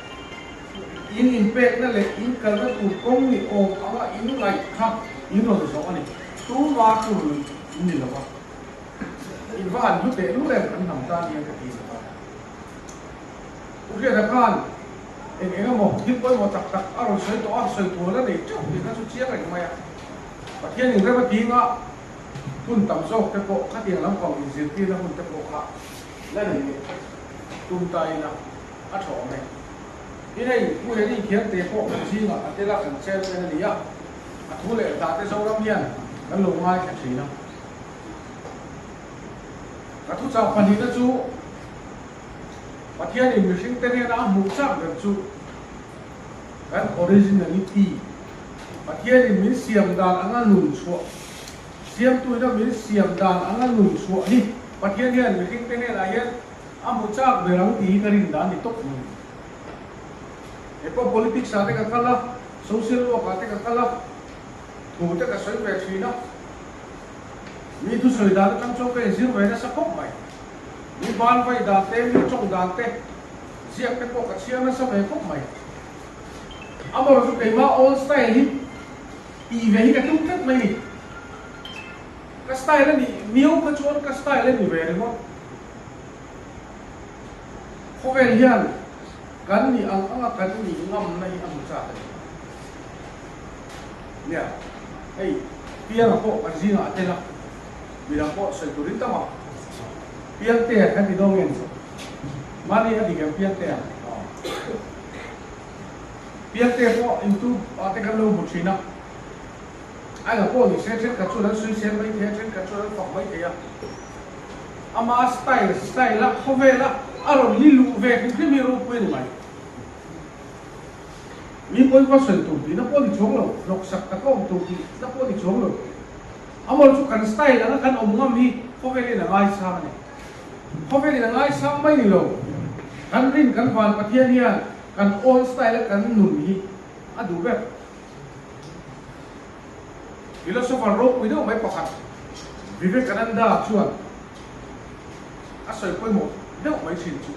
in inpekna leh in kalna tur kawng ni awm anga in ngaih kha in rawn zawh a ni. Tuma tur in ni lo va. In va han hlu teh lul em kan hnam tan hian ka ti lo a. U Hriata khan eng eng emaw thil pawimawh tak tak a rawn sawi tawh a, sawi tur la nei teuh tih kha chu chiang reng mai a. Pathian in rem a tinga hun tam zawk te pawh khatiang lampang inzirtirna hun te pawh kha la nei leh tum ta ila a tha awm e. Tin hei Pu Heli Khiangte pawh kan zingah a tel a kan chairman a ni a, a thu leh hla te Zoram hian kan lo ngaithla thin a. Ka thuchah pahnihna chu Pathianin mihringte hnena a hmuh chak ber chu kan originality, Pathianin min siam dan anga nun chhuah, Siamtuina min siam dan anga nun chhuah hi Pathian hian mihringte hnenah hian a hmu chak ber ang tih hi ka rin dan ni tawp mai. He pawh politics ah te ka kal a, social work ah te ka kal a, thu te ka sawi ve thin a. Mi thusawi dan atang chuan ka inzir ve nasa khawp mai. Mi ban vai dan te, mi tawng dan te, ziak te pawh ka chhiar nasa ve khawp mai. Amaherawhchu chu keimah old style hi tih ve hi ka tum tlat mai ni. Ka style a nih miau kha chuan ka style a ni ve ringawt. Khawvel hian kan nih ang anga kan nih ngamna hi a hmu chak a ni. Nia, hei Pianga pawh kan zingah a tel a, midang pawh sawi turin tam a. Piangtea kan ti dawn nge ni? Mahni a dik em Piangtea? Piangtea pawh YouTube ah te kan lo hmu thin a, a enga pawh ni se thenkhat chuan an sawisel mai thei a, thenkhat chuan an fak mai thei a. Ama style style a khawvel a a rawn li luh ve hrim hrim hi ropui a ni mai. Mi pawi va sawi tur tihna pawh ni chuang lo, hnawksak taka awm tur tihna pawh ni chuang lo. Amaw chu kan style anga kan awm ngam hi khawvelin a ngaisang a ni. Khawvelin a ngaisang mai ni lo, kan rin kan van Pathian hian kan own style a kan nun hi a duh ber. Philosopher ropui deuh mai pakhat Vivekananda chuan a sawi pawimawh deuh mai thin chu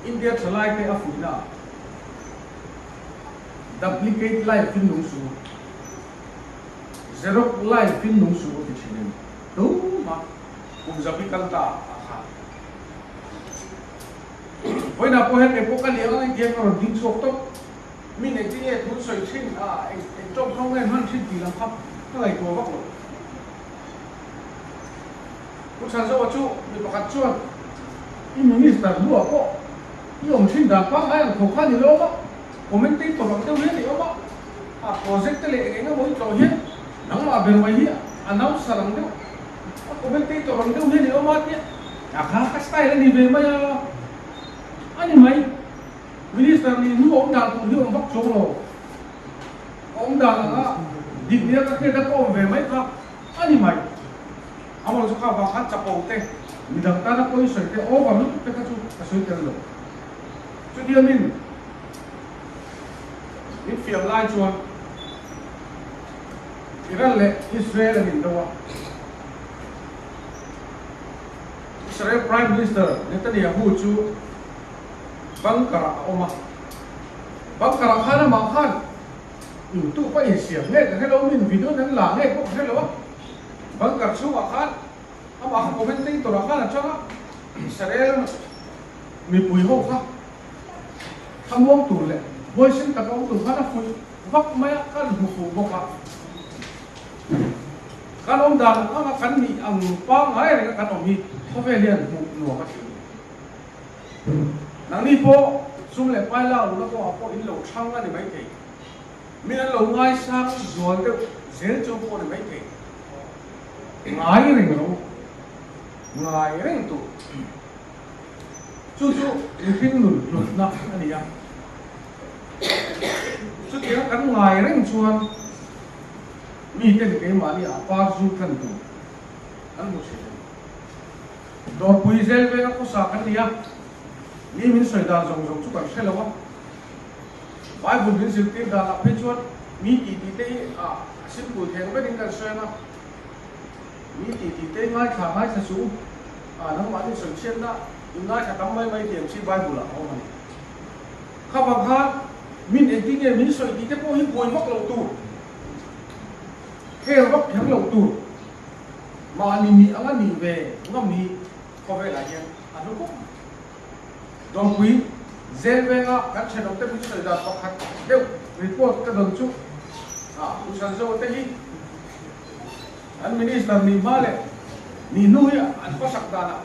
India thalaite a fuihna ah Duplicate life in nung suh u, Xerox life in nung suh u ti thin a ni. Tumah kum zabi kal ta ah khan vawiinah pawh hian engpawh ka liang ang engtiang ka rawn ding chhuak tawp. Mi nei chi nge thun sawi thin a, eng eng tawng tawng nge hman thin tih lam kha ka ngaihtuah vak lo. Pu Chhanzoa chu mi pakhat chuan i minister hnuah pawh i awm thin dan pangngai ang tho kha ni lo a, commentator ang deuh hian i awm a, a project te leh eng eng emaw i tlawh hian nangmah ber mai hi announcer ang deuh, a commentator ang deuh hian i awm a tia, a kha ka style a ni ve mai a, a ni mai. Minister nih hnu awm dan tur hi awm vak chuang lo. Ka awm dan anga dik nia ka hriat a ka awm ve mai kha a ni mai. Amaw chu kha vang khan chapo te, midang tana pawi sawi te over lutuk te kha chu ka sawi tel lo. Chutia min min fiam lai chuan Iran leh Israel an indo a. Israel Prime Minister Netanyahu chu Bunker ah a awm a, bunker ah khan amah khan YouTube a insiam nge ka hre lo, min video in an la nge pawh ka hre lo a, bunker chhungah khan amah kha commentator ah khan a chang a, Israel mipui ho kha thlamuang tur leh huaisen taka awm tur khan a fuih vak mai a, kan hmu fuh bawk a, kan awm dan ang anga kan nih ang pangngai reng a kan awm hi khawvel hian hmuh nuam a ti. Nangni pawh sum leh pai lak luhna kawngah pawh in lo thlang a ni maithei. Min an lo ngaisang zual deuh zel chu pawh a ni maithei. Ngai reng lo, ngai reng tur. Chu chu mihring nun hlutna a ni a. Chutianga kan ngai reng chuan miten keimahni ah par zu than tur an hmu thin a ni. Dawrpui zel venga khawsa kan ni a, mi min sawi dan zawng zawng chu kan hre lo a. Bible min zirtir dan ah phei chuan mi tih tih te hi a simple thei ang vekin kan sawi ang a, mi tih tih te hi ngaithla ngaithla suh u, a nangmahni sawi chhiatna in ngaithla tam mai mai tih ang chi Bible ah a awm a ni. Kha vang khan min engtin nge min sawi tih te pawh hi buai vak loh tur, care vak kher loh tur. Mahni nih anga nih ve ngam hi khawvelah hian a hlu khawp mai. Dawrpui zel venga kan thenawmte min sawi dan pakhat deuh report ka dawn chu a U Sanzo te hi an minister nih hma leh nih hnu hi an hmasak danah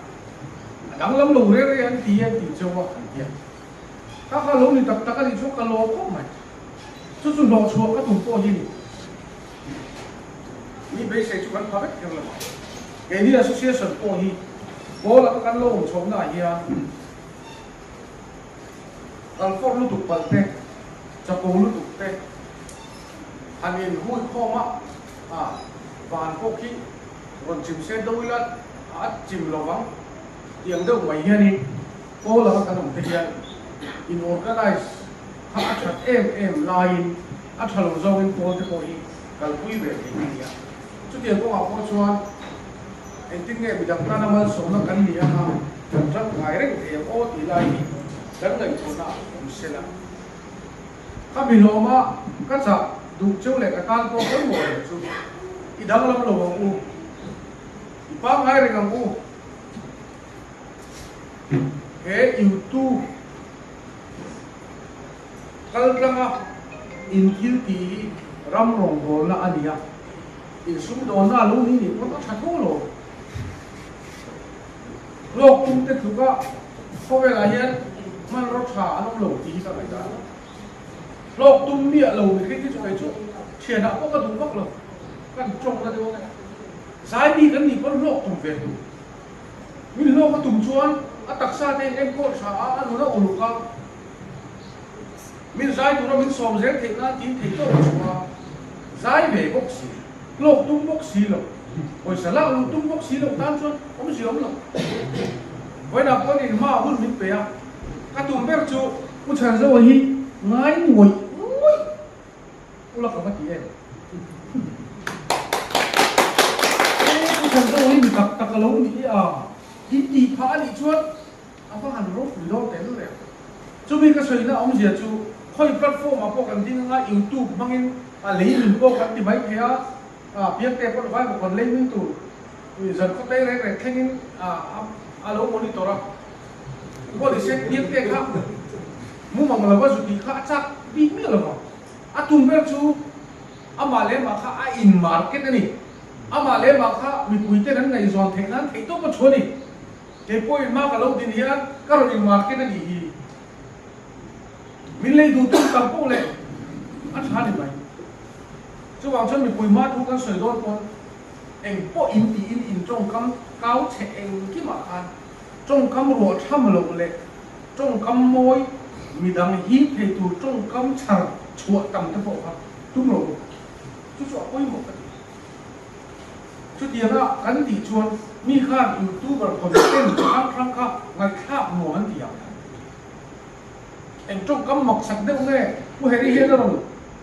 a danglam lo re re an ti an tih cheu a an tia. Kha kha lo ni tak tak a nih chu ka lawm khawp mai. Chu chu hlawhchhuah ka tum pawh hi ni. Mi beisei chu kan pha vek kher lo a, keini association pawh hi pawl anga kan lo awm chhohna ah hian kalfawr lutuk palh te, chapo lutuk te han in hui khawm a, a van pawh khi rawn chim se do ila a chim lo vang tiang deuh mai hianin pawl anga kan awm te hian in organize kha a that em em laiin a tha lo zawngin pawl te pawh hi kalpui ve thei a ni a. Chutiang kawngah pawh chuan engtin nge midang tana malsawmna kan ni anga kan tangkai reng thei ang aw tih lai hi kan ngaihtuahna ah awm se la. Ka mi hlawma ka chah duh cheu leh ka tan pawh pawimawh reng chu i danglam lo ang u. I pangngai reng ang u. He YouTube kal tlanga in thil tih hi ram rawngbawlna a ni a, insumdawnna a lo ni nih pawn a tha tho lo. Hlawk tum te tluka khawvelah hian hmanraw tha an awm lo tih hi ka ngaihdan a. Hlawk tum miah lo mihring hi chu kei chu thianah pawh ka duh vak lo, kan tawng na deuh ang e. Zai mi kan nih pawn hlawk tum ve tur. Min hlawk a tum chuan a taksa te in enkawl tha a, a nun a uluk a. Min zai tura min sawm zel theih nan tiin thei tawk a chhuah a, zai ve bawk si, hlawk tum bawk si lo, pawisa lak luh tum bawk si lo tan chuan awmzia awm lo. Vawiinah pawhin in hmaah hun min pe a, ka tum ber chu Pu Chhanzoa hi ngai ngawih ngawih ula ka va ti em? Pu Chhanzoa hi mi tak tak a lo ni a, in tih phah a nih chuan a va han ropui dawn teh lul em? Chumi ka sawina awmzia chu khawi platform ah pawh kan ding anga YouTube hmangin a lei min pawh kan ti mai thei a, Piangte pawh vai bawk an lei min tur zan khawtei reng reng thlengin a lo monitor a. Pawh ni se Piangte kha mumang lova zu tih kha a chak bik miah lo vang. A tum ber chu amah leh amah kha a in market a ni. Amah leh amah kha mipuiten an ngaihzawn theih nan theihtawp a thu a ni. Kei pawhin hma ka lo din hian ka rawn in market a nih hi. Min lei duh tum tam poh leh a tha ni mai. Chuvang chuan mipui hma thu kan sawi dawn pawn eng pawh in tiin in tawngkam kau chhe engkimah khan tawngkam ruah tham loh leh tawngkam mawi midang hip thei tur tawngkam chhar chhuah tam te pawh kha tum lo u. Chu chu a pawimawh ka ti. Chutianga kan tih chuan mi khan youtuber content chi hrang hrang kha ngaihthlak nuam an ti ang. Eng tawngkam maksak deuh nge Pu Harry hian a rawn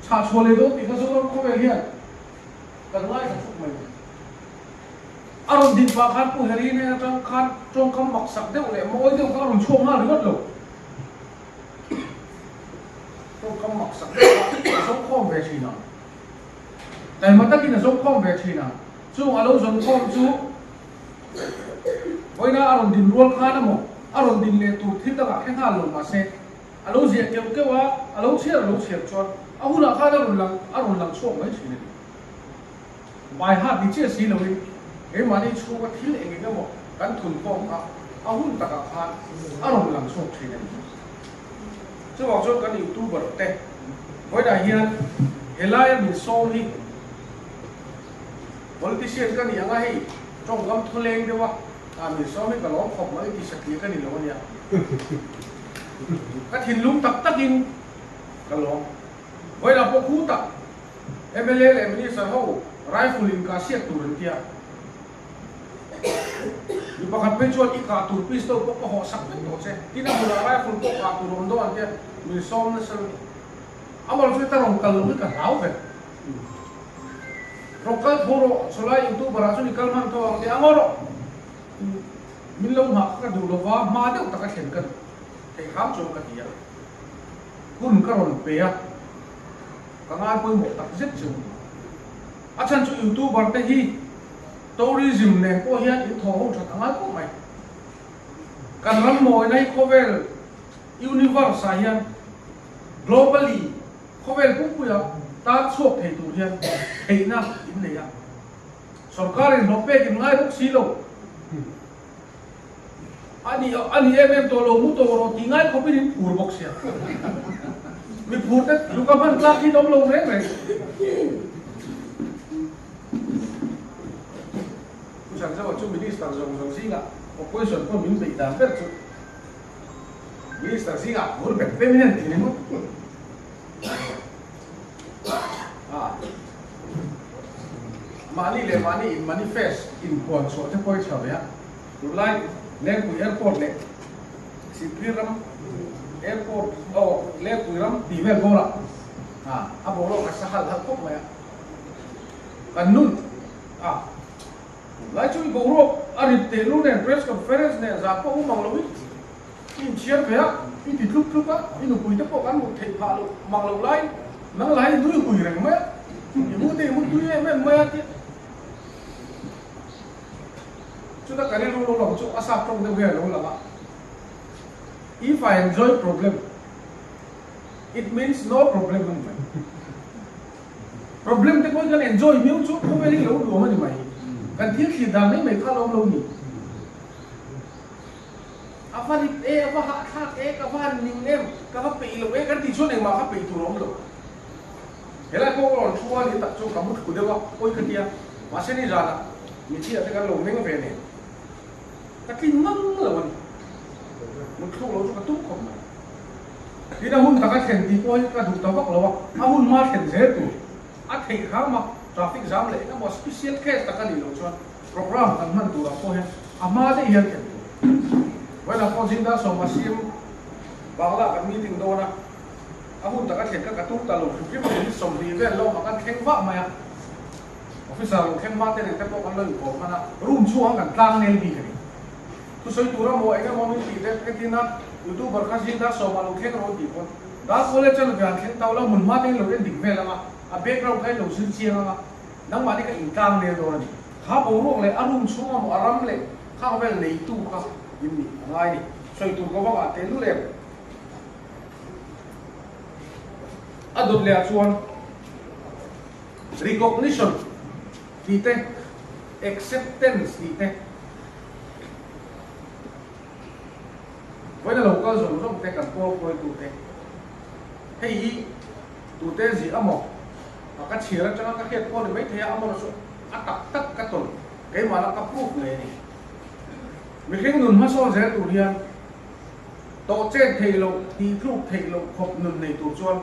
chhah chhuah leh dawn tih kha Zoram khawvel hian kan ngaithla thuk mai. A rawn din pah khan Pu Harry nen atang khan tawngkam maksak deuh leh mawi deuh kha a rawn chhuak nghal ringawt lo. Tawngkam maksak deuh kha a zawngkhawm ve thin ang. Taima takin a zawngkhawm ve thin a, chung a lo zawnkhawm chu vawiina a rawn din rual khan emaw a rawn din leh tur thil dangah khe nghal lo mahse a lo ziah keuh keuh a, a lo chhiar a lo chhiar chuan a hunah khan a rawn lang a rawn lang chhuak mai thin a ni. By heart ni chiah si loin keimahni chhunga thil eng eng emaw kan thunkhawm kha a hun takah khan a rawn lang chhuak thin a ni. Chuvang chuan kan youtuber te vawiinah hian helaia min sawm hi politician ka nih anga hei tawngkam thawleng deuha min sawm hi ka lawm khawp mai ti satliah ka ni lo ania. Ka thinlung tak takin ka lawm. Vawiinah pawh khutah mla leh minister ho rifle in ka hriat tur an tia. Mi pakhat phei chuan i kah tur pistol pawh ka hawh sak vek tawh che, tin a hmunah rifle pawh kah tur awm dawn ang che, min sawm nasa lutuk. Amah chu ta rawn kal lo hi ka hlau vek. Rawn kal tho rawh, chawlai youtuber ah chuan i kal hman tho ang tih a ngaw rawh. Min lo nghah kha ka duh lova, hma deuh taka thlen ka duh theih hram chuan ka ti a. Hun ka rawn pe a, ka ngai pawimawh tak zet chu. A chhan chu youtuber te hi tourism nen pawh hian in thaw ho that a ngai khawp mai. Kan ram mawina hi khawvel universe ah hian globally khawvel pumpuia tan chhuak thei tur hian theihna in nei a. Sorkar in hlawh pek in ngai bawk si lo. A ni a ni em em tawh lo mu tawh rawh tih ngai khawpin in phur bawk sia. Mi phur te luka hman tlak hi an awm lo reng reng. Pu Chhanzova chu Minister zawng zawng zingah opposition pawh min beih dan ber chu Minister zingah phur bet vem in an ti ringawt. Mahni leh mahni in manifest inpuan chhuah te pawh hi tha ve a. Tunlai Lengpui Airport leh Sihphir ram Airport aw Lengpui ram tih vel bawrah a boruak a sa halh halh khawp mai a. Kan nun a tunlai chu i boruak a rip teh lu nen press conference nen zah pawh um ang loin i inchhiar ve a, i ti tlup tlup a, i nupui te pawh kan hmuh theih phah loh mang loh laiin nang lah hi nui hui reng mai a, i mu te i mu tui em em mai a tia. Chuta ka rilru lo lang chu a sap tawng deuh hian a lo lang a, If I enjoy problem, it means no problem a ni mai. Problem te pawh hi kan enjoy miau chu khawvel hi lo nuam a ni mai. Kan thil thlir dan mai mai kha a lo awm lo ni. A va rip e, a va hahthlak e, ka va han ning em, ka va peih lo e kan tih chuan engmah kha peih tur a awm lo. Helai pawh ka rawn thu a ni tak chu ka mu thlu deuh a, pawi ka tia. Mahse ni zanah mithiah te kan lo meng ve nen ka tlin ngang lo a ni. Mutthluk lo chu ka tum khawp mai. Tin a hun taka thlen tih pawh hi ka duh ta vak lo a, a hun hma thlen zel tur a theih hram a, traffic jam leh engemaw special case tak a nih loh chuan program kan hman turah pawh hian a hma daih hian thlen tur. Vawiinah pawh Zingdar Sawma CM Bangla kan meeting dawn a, A hun taka thlen kha ka tum ta lo hrim hrim a, minute 20 vel lo awmah kan thleng vah mai a, officer lo thleng hma te nen te pawh kan lo inkawm hman a, room chhungah kan tlang nel bik a ni. Thusawi tur a maw eng emaw min tih te entin a, youtuber kha zing dar sawmah lo thleng rawh an tih pawn dar college a ve an thleng tau lo, hmun hma te in lo en dik vel ang a, a background kha in lo zir chiang ang a, nangmah ni kha intlang nel dawn a ni. Kha boruak leh a room chhunga maw a ram leh khang vel neitu kha in nih a ngai a ni. Sawi tur ka vak ah tehlul em? A dawt leh ah chuan recognition tih te, acceptance tih te, vawiin a lo kal zawng zawng te kan pawl hruaitu te, hei hi tute ziah a maw a ka chhiar atanga ka hriat pawh ni maithei a, amaherawhchu a tak tak ka tawn keimah la ka proof ngei a ni. Mihring nun hmasawn zel tur hian Tawh chet theih loh, tih tluk theih loh khawp nun nei tur chuan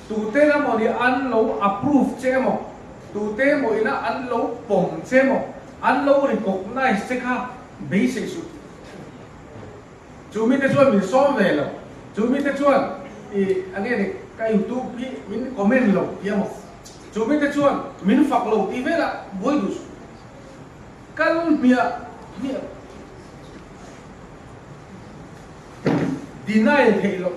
tute emaw nih an lo approve che emaw, tute emaw ina an lo pawm che emaw, an lo recognize che kha beisei suh. Chu mite chuan min sawm ve lo, chu mite chuan i a nge ni ka youtube hi min comment lo ti emaw, chu mite chuan min fak lo tih velah buai duh suh. Kal hmiah hmiah. Deny theih loh,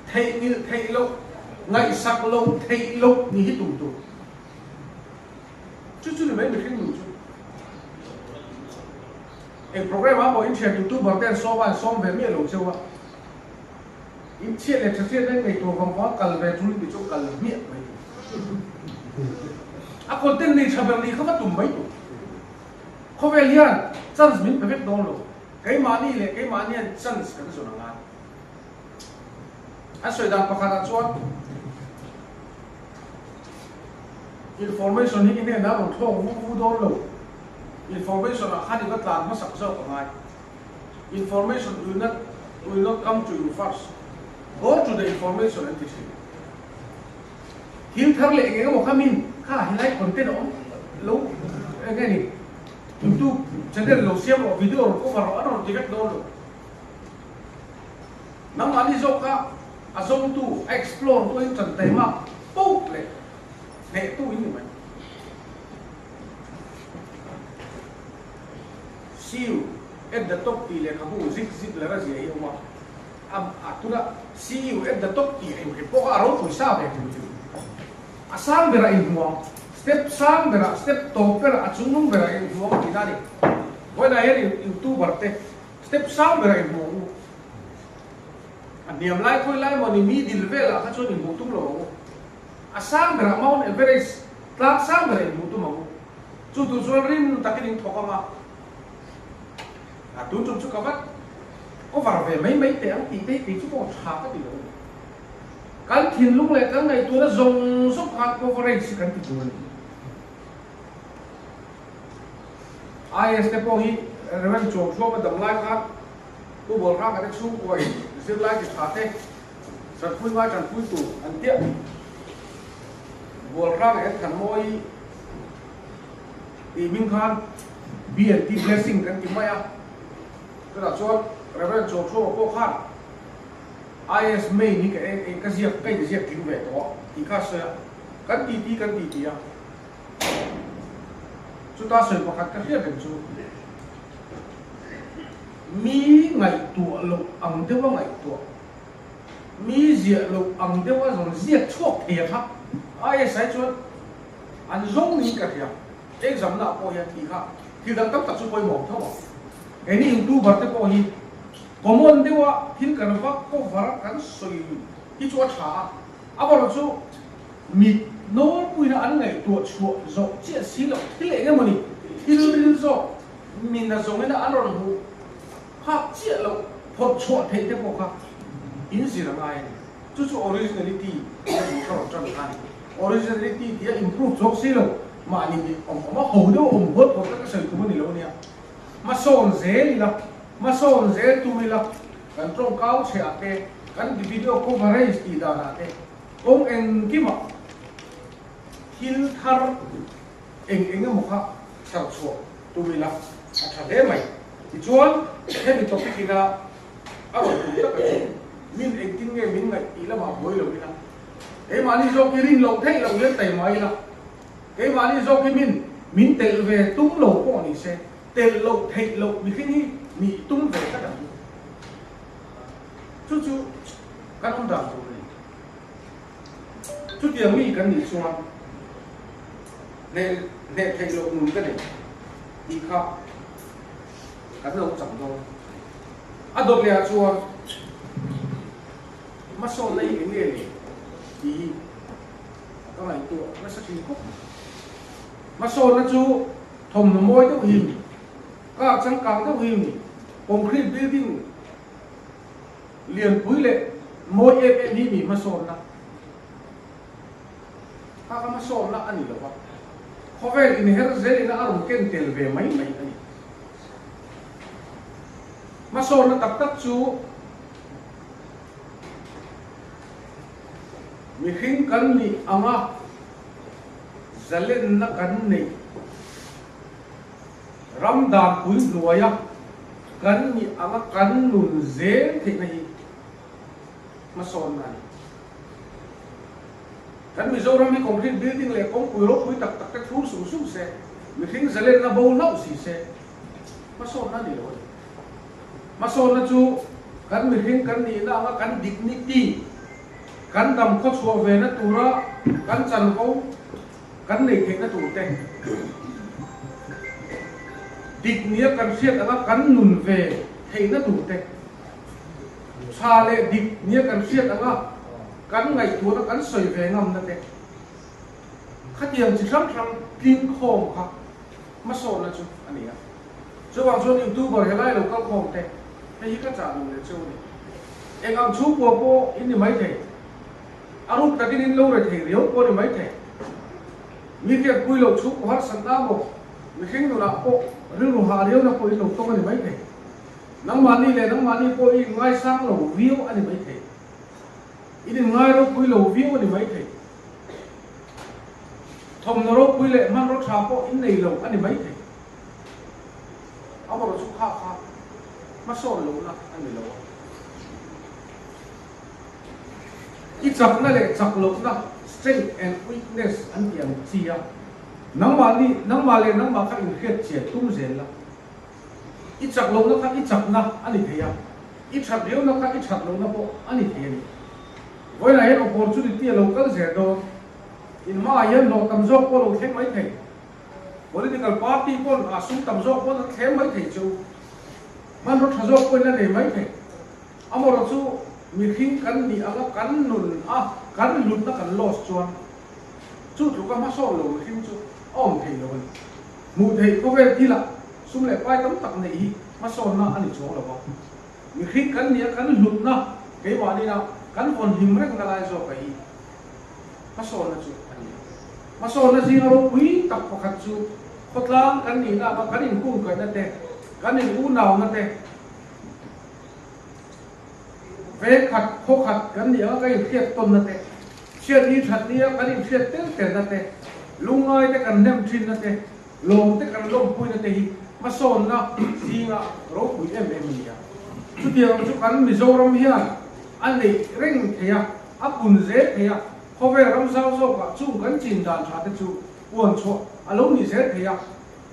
theihnghilh theih loh, ngaihsak loh theih loh ni hi tum tur. Chu chu ni mai mihring nu chu. Eng program ah pawh in thian youtuber te an sawm a, an sawm ve miah lo cheu a. In chhiat leh thathriat na in ngaihtuah vang vang kal ve tul tih chu kal hmiah mai tur. A content nei tha ber ni kha va tum mai tur. Khawvel hian chance min pe vek dawn lo. Keimahni leh keimahni hian chance kan zawn a ngai. An sawi dan pakhatah chuan information hi i hnenah rawn thlawk vu vu dawn lo. Information ah khan i va tlan hmasak zawk a ngai. Information will not will not come to you first. Go to the information an ti thin. Thil thar leh eng emaw kha min kha helai content a awm lo eng nge ni youtube channel lo siam rawh video rawn cover rawh an rawn ti vek dawn lo. Nangmahni zawk kha a zawngtu a explore tu in tan taima poh leh hnehtu in ni mai. See you at the top tih lehkhabu zik zik ler a zia hi a awm a. A a tuna see you at the top tih hrim hrim pawh kha a ropui sa ve hrim hrim. A sang berah inhmuang, step sang berah, step tawp berah, a chungnung berah inhmuang tihna a ni. Vawiinah hian youtuber te step sang berah inhmuang u. A hniam lai khawi lai maw ni middle velah kha chuan inhmuh tum lo ang u. A sang berah Mount Everest tlang sang berah inhmuh tum ang u. Chu tur chuan rim takin in thawk ang a. A tun tum chu ka vat cover ve mai mai teh ang tih te hi kei chu pawh tha ka ti lo a ni. Kan thinlung leh kan ngaihtuahna zawng zawng khan coverage hi kan ti tur a ni. IS te pawh hi Rev. Chawngthuama dam lai khan Pu Bawlhranga te chhungkua in zirlai ti tha te tanpui ngai tanpui tur an tiah. Bawlhranga en Thanmawi tih hming khan BNT Blessing kan ti mai a. Chutah chuan Rev. Chawngthuama pawh khan IS main hi ka ka ziak ka inziak tling ve tawh a tih kha a sawi a. Kan titi kan titi a. Chuta sawi pakhat ka hriat reng chu mi ngaihtuah loh ang deuha ngaihtuah, mi ziah loh ang deuha zawn ziak chhuak thei a kha ISI chuan an zawng niin ka hria. Exam na ah pawh hian tih kha. Thil dang tam tak chu pawimawh tho ang. Keini youtuber te pawh hi common deuha thil kan va cover a kan sawi hi chu a tha a, amaherawh chu mit nawlpuina an ngaihtuah chhuah zawh chiah si loh thil eng emawni thil ril zawk mina zawngina an rawn hmuh phak chiah loh phawrh chhuah theih te pawh kha inzir a ngai a ni. Chu chu originality a duh ka rawn tan kha a ni. Originality tia improve zawk si lo, mahni mi awm awm a ho deuh awm huat huat vek a sawi tum a ni lo ania. Hmasawn zel ila, hmasawn zel tum ila, kan tawngkau chhe ah te, kan video coverage tih dan ah te, kawng engkimah thil thar eng eng emaw kha chhar chhuah tum ila a tha hle mai. Tichuan hemi topic ina a rawn tum tak a chu min engtin nge min ngaih tih lamah buai lo ila, keimahni zawk hi rin loh theih loh hian taima ila, keimahni zawk hi min min telh ve tum lo pawh ni se, telh loh theih loh mihring hi nih tum ve tlat ang chu. Chu chu kan awm dan tur a ni. Chutiang mi kan nih chuan hneh hneh theih loh nun ka nei tih kha kan lo chang dawn. A dawt leh ah chuan hmasawnna hi eng nge ni tih hi ka ngaihtuah nasa thin khawp mai. Hmasawnna chu thawmhnaw mawi deuh hi ni, car changkang deuh hi ni, concrete building lianpui leh mawi em em hi ni hmasawnna. Kha kha hmasawnna a ni lo va, khawvel inher zelin a rawn ken tel ve mai mai a ni. Hmasawnna tak tak chu mihring kan nih anga zalenna kan neih, ram danpui hnuaia kan nih anga kan nun zel theihna hi hmasawnna a ni. Kan Mizoram hi concrete building leh kawngpui ropui tak tak te thlur sung sung se, mihring zalenna bo hlauh si se, hmasawnna a ni lo a ni. Hmasawnna chu kan mihring kan nihna anga kan dignity, kan dam khawchhuah ve na tura kan chanvo kan nei theihna tur te, dik nia kan hriat anga kan nun ve theihna tur te, tha leh dik nia kan hriat anga kan ngaihtuahna kan sawi ve ngamna te, khatiang chi hrang hrang tling khawm kha hmasawnna chu a ni a. Chuvang chuan YouTuber helai lo kal khawm te, hei hi ka chah duh leh cheu a ni. Eng ang chhungkua pawh in ni maithei, a ruk takin in lo re thei riau pawh a ni maithei. Mi hriatpui loh chhungkaw harsatna maw, mihring nunah pawh rilru hah riauna pawh in lo tawng a ni maithei. Nangmahni leh nangmahni pawh i inngaisang lo viau a ni maithei. In inngai ropui lo viau a ni maithei. Thawmhnaw ropui leh hmanraw tha pawh in nei lo a ni maithei. Amaherawh chu kha kha hmasawn lohna a ni lo a. I chakna leh chak lohna, strength and weakness, an tih ang chi a, nangmahni, nangmah leh nangmah kha inhriat chian tum zel la. I chak lohna kha i chakna a ni thei a, i that riauna kha i that lohna pawh a ni thei a ni. Vawiinah hian opportunity a lo kal zel dawn. In hmaah hian hlawh tam zawk pawh a lo thleng mai thei. Political party pawn a sum tam zawk pawn an thlem mai thei chu. Hmanraw tha zawk pawhin a nei mai thei. Amaherawh chu mihring kan nih anga kan nun a, kan hlutna kan loss chuan chu tluka hmasawn lo mihring chu a awm thei lo a ni. Hmuh theih khawvel thilah sum leh pai tam tak neih hi hmasawnna a ni chuang lo va. Mihring kan nih a kan hlutna keimahni a kan vawn hlim rengna lai zawka hi hmasawnna chu a ni a. Hmasawnna zinga ropui tak pakhat chu khawtlang kan nihna anga kan inkungkaihna te, kan in unauna te, vengkhat, khawkhat kan nih anga kan inhriat tawnna te, chhiatni thatni a kan inhriat tel telna te, lungngai te kan hnem thinna te, lawm te kan lawmpuina te hi hmasawnna zinga ropui em em a ni a. Chutiang ang chu kan Mizoram hian a neih reng thei a, a pun zel thei a, khawvel ram zau zawkah chung kan chin dan tha te chu puan chhuah a lo ni zel thei a,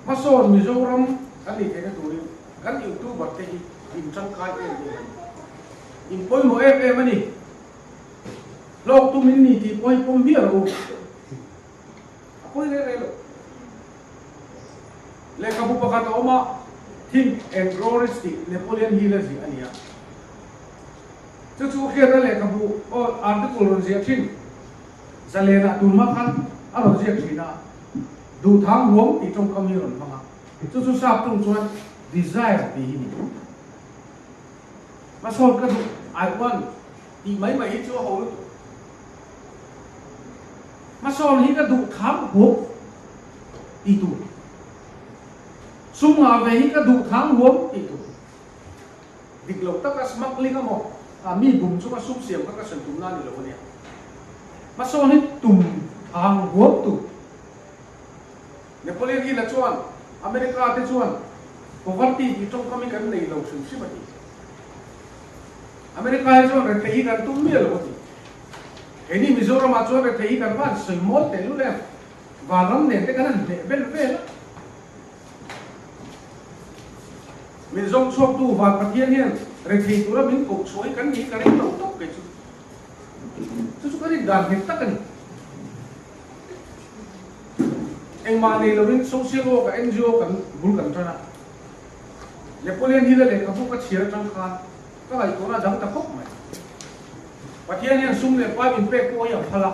hmasawn Mizoram kan nih theihna turin kan YouTuber te hi in tangkai em em a ni. In pawimawh em em a ni. Hlawk tum in ni tih pawh hi pawm miah lo u. A pawi reng reng lo. Lehkhabu pakhat a awm a, Think and Grow Rich tih Napoleon Hill a ziah a ni a. Chu chu hriatna lehkhabu aw article rawn ziah thin. Zalenah tun hma khan a rawn ziak thin a, Duhthang huam tih tawngkam hi a rawn hmang a. Chu chu sap tung chuan desire tih hi ni. Hmasawn ka duh, I want, tih mai mai hi chu a ho lutuk. Hmasawn hi ka duh thang huam tih tur. Sum ngah ve hi ka duh thang huam tih tur. Dik lo taka smuggling emaw mi bum chunga sum siam kha ka sawi tumna a ni lo ania. Hmasawn hi tum thang huam tur. Napoleon Hill-a chuan America te chuan poverty tih tawngkam hi kan nei lo hrim hrim a ti. America hi chuan rethei hi kan tum miah lo a ti. Keini Mizoramah chuan rethei hi kan van sawi mawi teh lul em? Vanram nen te kan han hneh vel vel a. Min zawng chhuaktu Van Pathian hian rethei tura min koh chhuah hi kan ni ka ring lo tawp kei chu. Chu chu ka rin dan nghet tak a ni. Engmah nei lovin social work ah NGO kan bul kan tan a. Napoleon Hill-a lehkhabu ka chhiar atang khan ka ngaihtuahna a dang ta khawp mai. Pathian hian sum leh pai min pek pawh hi a phal a.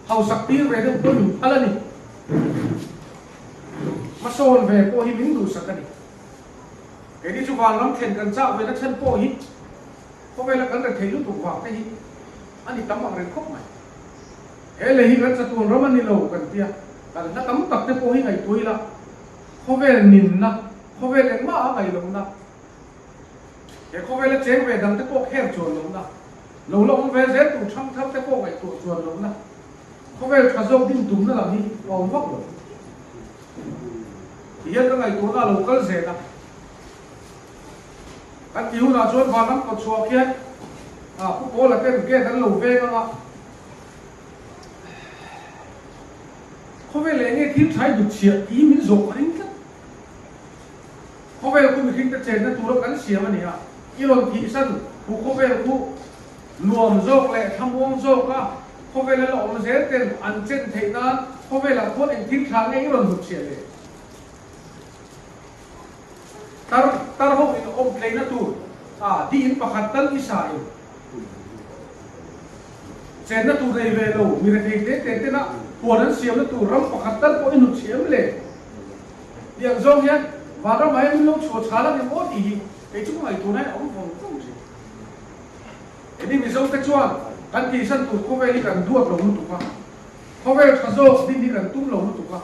Hausak tir ve deuh pawh min phal a ni. Hmasawn ve pawh hi min duhsak a ni. Keini chu vanram thlen kan chak ve na chhan pawh hi khawvela kan rethei lutuk vang te hi a ni tam ang reng khawp mai. He lei hi kan chatuan ram a ni lo kan tia, kan hla tam tak te pawh hi ngaihtuah ila khawvel ninna, khawvel engmah a ngaih lohna, he khawvela cheng ve dang te pawh kher chuan lohna, lo la awm ve zel tur thang thar te pawh ngaihtuah chuan lohna, khawvel tha zawk din tumna lam hi a awm vak lo. Tihian ka ngaihtuahna a lo kal zel a. Kan ti hunah chuan vanram kawt chhuah khian a Pu Pawla ten gate an lo veng ang a. Khawvel leh nge thil thai dut chhiah tih hi min zawh ka ring tlat. Khawvel khu mihring te chenna tura kan siam a ni a, i rawn thihsan hu khawvel khu nuam zawk leh thlamuang zawk a khawvel a la awm zel ten an chen theih nan khawvelah khuan eng thil tha nge i rawn dut chhiah le? Tar tar ho in awm tleina tur a di in pakhat tal i sa in chenna tur nei ve lo mi rethei te te tena huan an siamna tur ram pakhat tal pawh i hnut chhiam le. Tiang zawng hian vanram ah hian min lo chhuah chhal a ni maw tih hi kei chu ka ngaihtuah na hian a awm vawng vawng thin. Hemi Mizo te chuan kan tihsan tur khawvel hi kan duat lo lutuk a, khawvel tha zawk din hi kan tum lo lutuk a,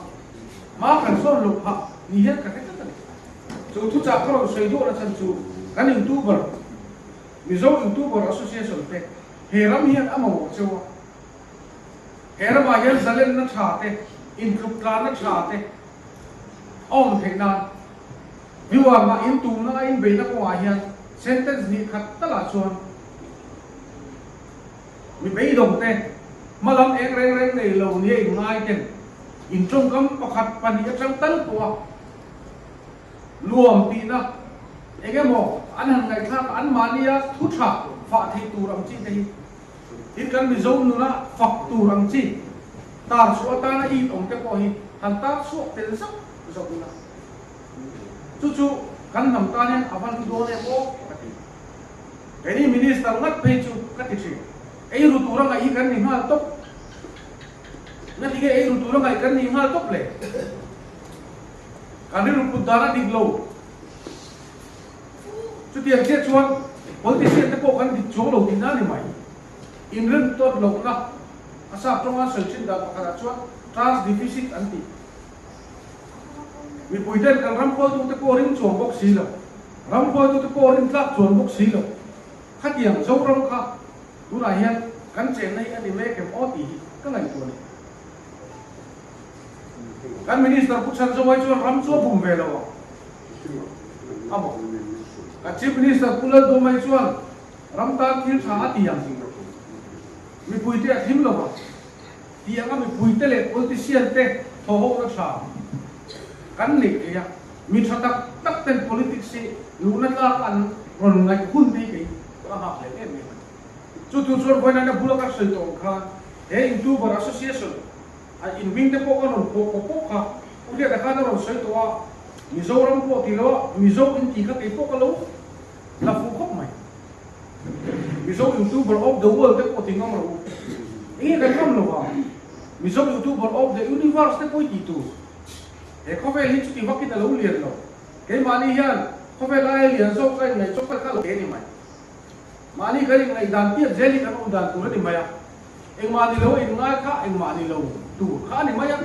hma kan sawn loh phah ni hian ka hre tlat a ni. Chu thuchah ka rawn sawi duahna chhan chu kan Youtuber, Mizo Youtuber Association te he ram hian a mamawh cheu a, he ramah hian zalenna tha te, intluk tlanna tha te a awm theih nan Miuarna in tumna a inbeihna kawngah hian sentence hnih khat talah chuan mi beidawngte hmalam eng reng reng nei lo nia inngai ten in tawngkam pakhat pahnih atang tal pawha nuam tihna eng emaw an han ngaihthlak a anmahnia thu tha fah theih tur ang chi te hi tin kan Mizo nuna fak tur ang chi tar chhuah atana it awm te pawh hi han tar chhuak tel zauh zauh ila. Chu chu kan hnam tan hian a va hlu dawn em aw ka ti. Keini Minister ngat phei chu ka ti thin. Ei ru tura ngaih hi kan ni nghal tawp. Nga tinge ei ru tura ngaih kan ni nghal tawp le? Kan rilru put dan a dik lo. Chutiang chiah chuan politician te pawh kan dik chuang lo tihna a ni mai. Inrem tawt lohna a sap tawnga sawi thin dan pakhatah chuan trust deficit an ti. Mipui ten kan ram hruaitute pawh ring chuang bawk si lo, ram hruaitute pawh rin tlak chuan bawk si lo. Khatiang Zoram kha tunah hian kan chenna hi a ni mek em aw tih hi ka ngaihtuah a ni. Kan Minister Pu Chhanzawai chuan ram chu a bum ve lo ang a maw? Kan Chief Minister Pu Lalduhmai chuan ram tan thil tha a ti ang, mipuite a thim lo ang. Tih anga mipuite leh politician te thawhawkna tha kan neih theih a, mi tha tak tak ten politics hi luhna tlak an rawn ngaih hun te hi kei ka nghak hlel em em a ni. Chu thu chuan vawiin a bula ka sawi tawh ang khan he Youtuber Association a inhming te pawh ka rawn pawh pawp pawp kha. Pu Hriata khan a rawn sawi tawh a, Mizoram pawh ti lo a, Mizo in tih kha kei pawh ka lo la fuh khawp mai. Mizo YouTuber of the world te pawh ti ngam rawh u. Enge kan ngam lo va, Mizo YouTuber of the universe te pawh i tih tur. He khawvel hi chuti vakin a lo lian lo. Keimahni hian khawvel aia lian zawk ka inngaih chawp kha lo te ni mai. Mahni kan inngaih dan piat zel hi kan awm dan tur a ni mai a. Engmah ni lo a inngai kha engmah ni lo tur kha a ni mai a.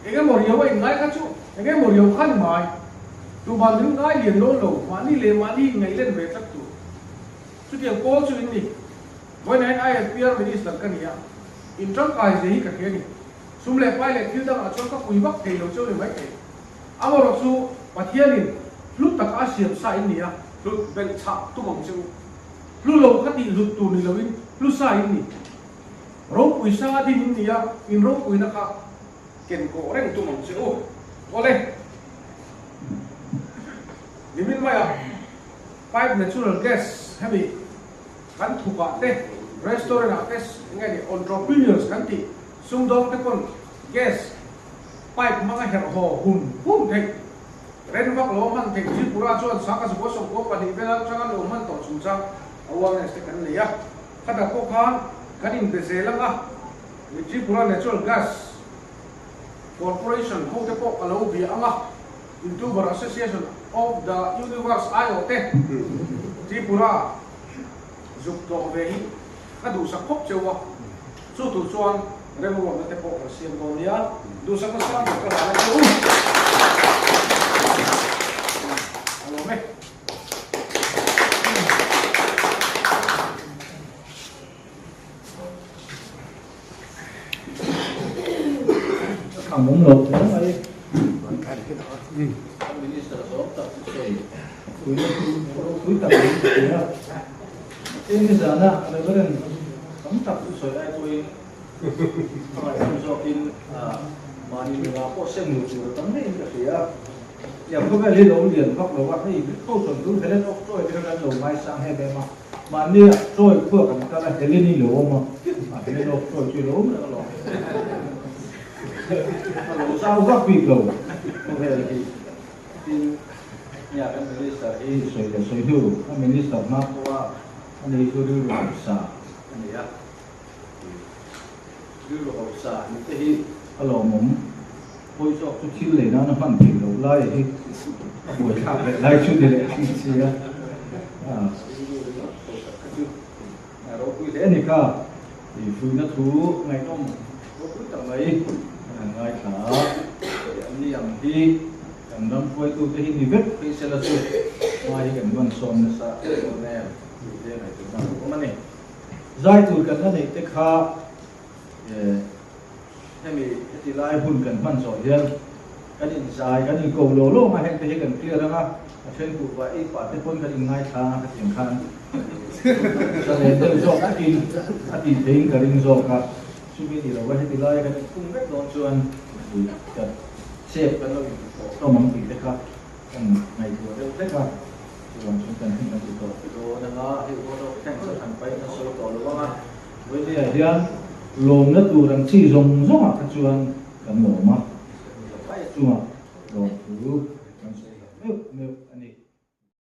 Eng emaw riau a inngai kha chu eng emaw riau kha a ni mai. Tumah min ngai lian dawn lo, mahni leh mahni inngaih len ve tlat tur. Chutiang pawl chu in ni. Vawiin ILPR Minister ka ni a, in tangkai zia hi ka hria a ni. Sum leh pai leh thil dangah chuan ka pui vak thei lo cheu ni mai thei. Amaherawh chu Pathianin hlu taka a siam sa in ni a, hlut belh chhah tum ang che u. Hlu lo kha tih hlut tur ni loin hlu sa in ni. Ropui sa din in ni a, in ropuina kha ken kawh reng tum ang che u. Awle, nimin maia pipe natural gas hemi kan thukah te, restaurant ah te enge ni entrepreneurs kan tih sumdawng te pawn gas pipe hmanga herh haw hum hum theih ren vak lo a hman theih Tripura chuan sangha zakua sawmkua pahnih vel atanga lo hman tawh chungchang awareness te kan nei a, khatah pawh khan kan inbe zel anga Tripura Natural Gas Corporation ho te pawh ka lo bia anga Youtuber Association of the Universe aiawh te Tripura zuk tlawh ve hi ka duhsak khawp cheu a, chu tur chuan remruatna te pawh kan siam dawn nia, duhsakna sang ber ka hlan a che u. A lawm e. Ka kham awm lo hle mai. Kan Minister zawng tak chu sawi pui ropui tak niin ka hria. Heng hi zana Reverend tam tak chu sawi ai pawhin a ngaihnawm zawkin mahni nunah pawh sem luh tur a tam hlein ka hria. Tiang khawvel hi lo lian vak lo a, hei ho chuan tun Helen of Troy te kha kan lo ngaisang em em a. Mahnia Troy khua kan kal a, Helen i lo awm a, Helen of Troy chu i lo awm reng alawm. A lo zau vak bik lo khawvel hi. Tin, nia kan Minister hi sawi leh sawi hnu, a Minister hma pawha a ni chu rilru hausa a ni a. Rilru hausa ni te hi a lawmawm. Pawi zawk chu thil lei nana hman theih loh lai hi a buaithlak leh lai chu ni leh thin si a. Rilru ringawt hausak kha chu ropui hle a ni kha. Fuihna thu ngaihnawm ropui tak mai kan han ngaithla a. An ni ang hi kan ram hruaitute hi ni vek phei sela chu hma hi kan van sawm nasa em em tih te ngaihtuahna a awm a ni. Zai tur kan la neih te kha hemi heti lai hun kan hman zawh hian kan inzai kan inko lo lo ang a, heng te hi kan clear ang a, a then kuh va ei pah te pawn kan inngaithla ang a khatiang khan zalen deuh zawk takin a tih theihin ka ring zawk a, chumi ni lova heti laia kan inkhung vek dawn chuan kan chep kan lo inpawh hlawm ang tih te kha kan ngaihtuah deuh hlek a, chuvang chuan kan hun kan ti tawh dawn ang a, hei vote of thanks a than pahin a sawi tawh lo ang a. Vawinia hian lawmna tur ang chi zawng zawngah kha chuan kan lawm a, pai chungah lawmthu kan sawi tak meuh meuh a ni.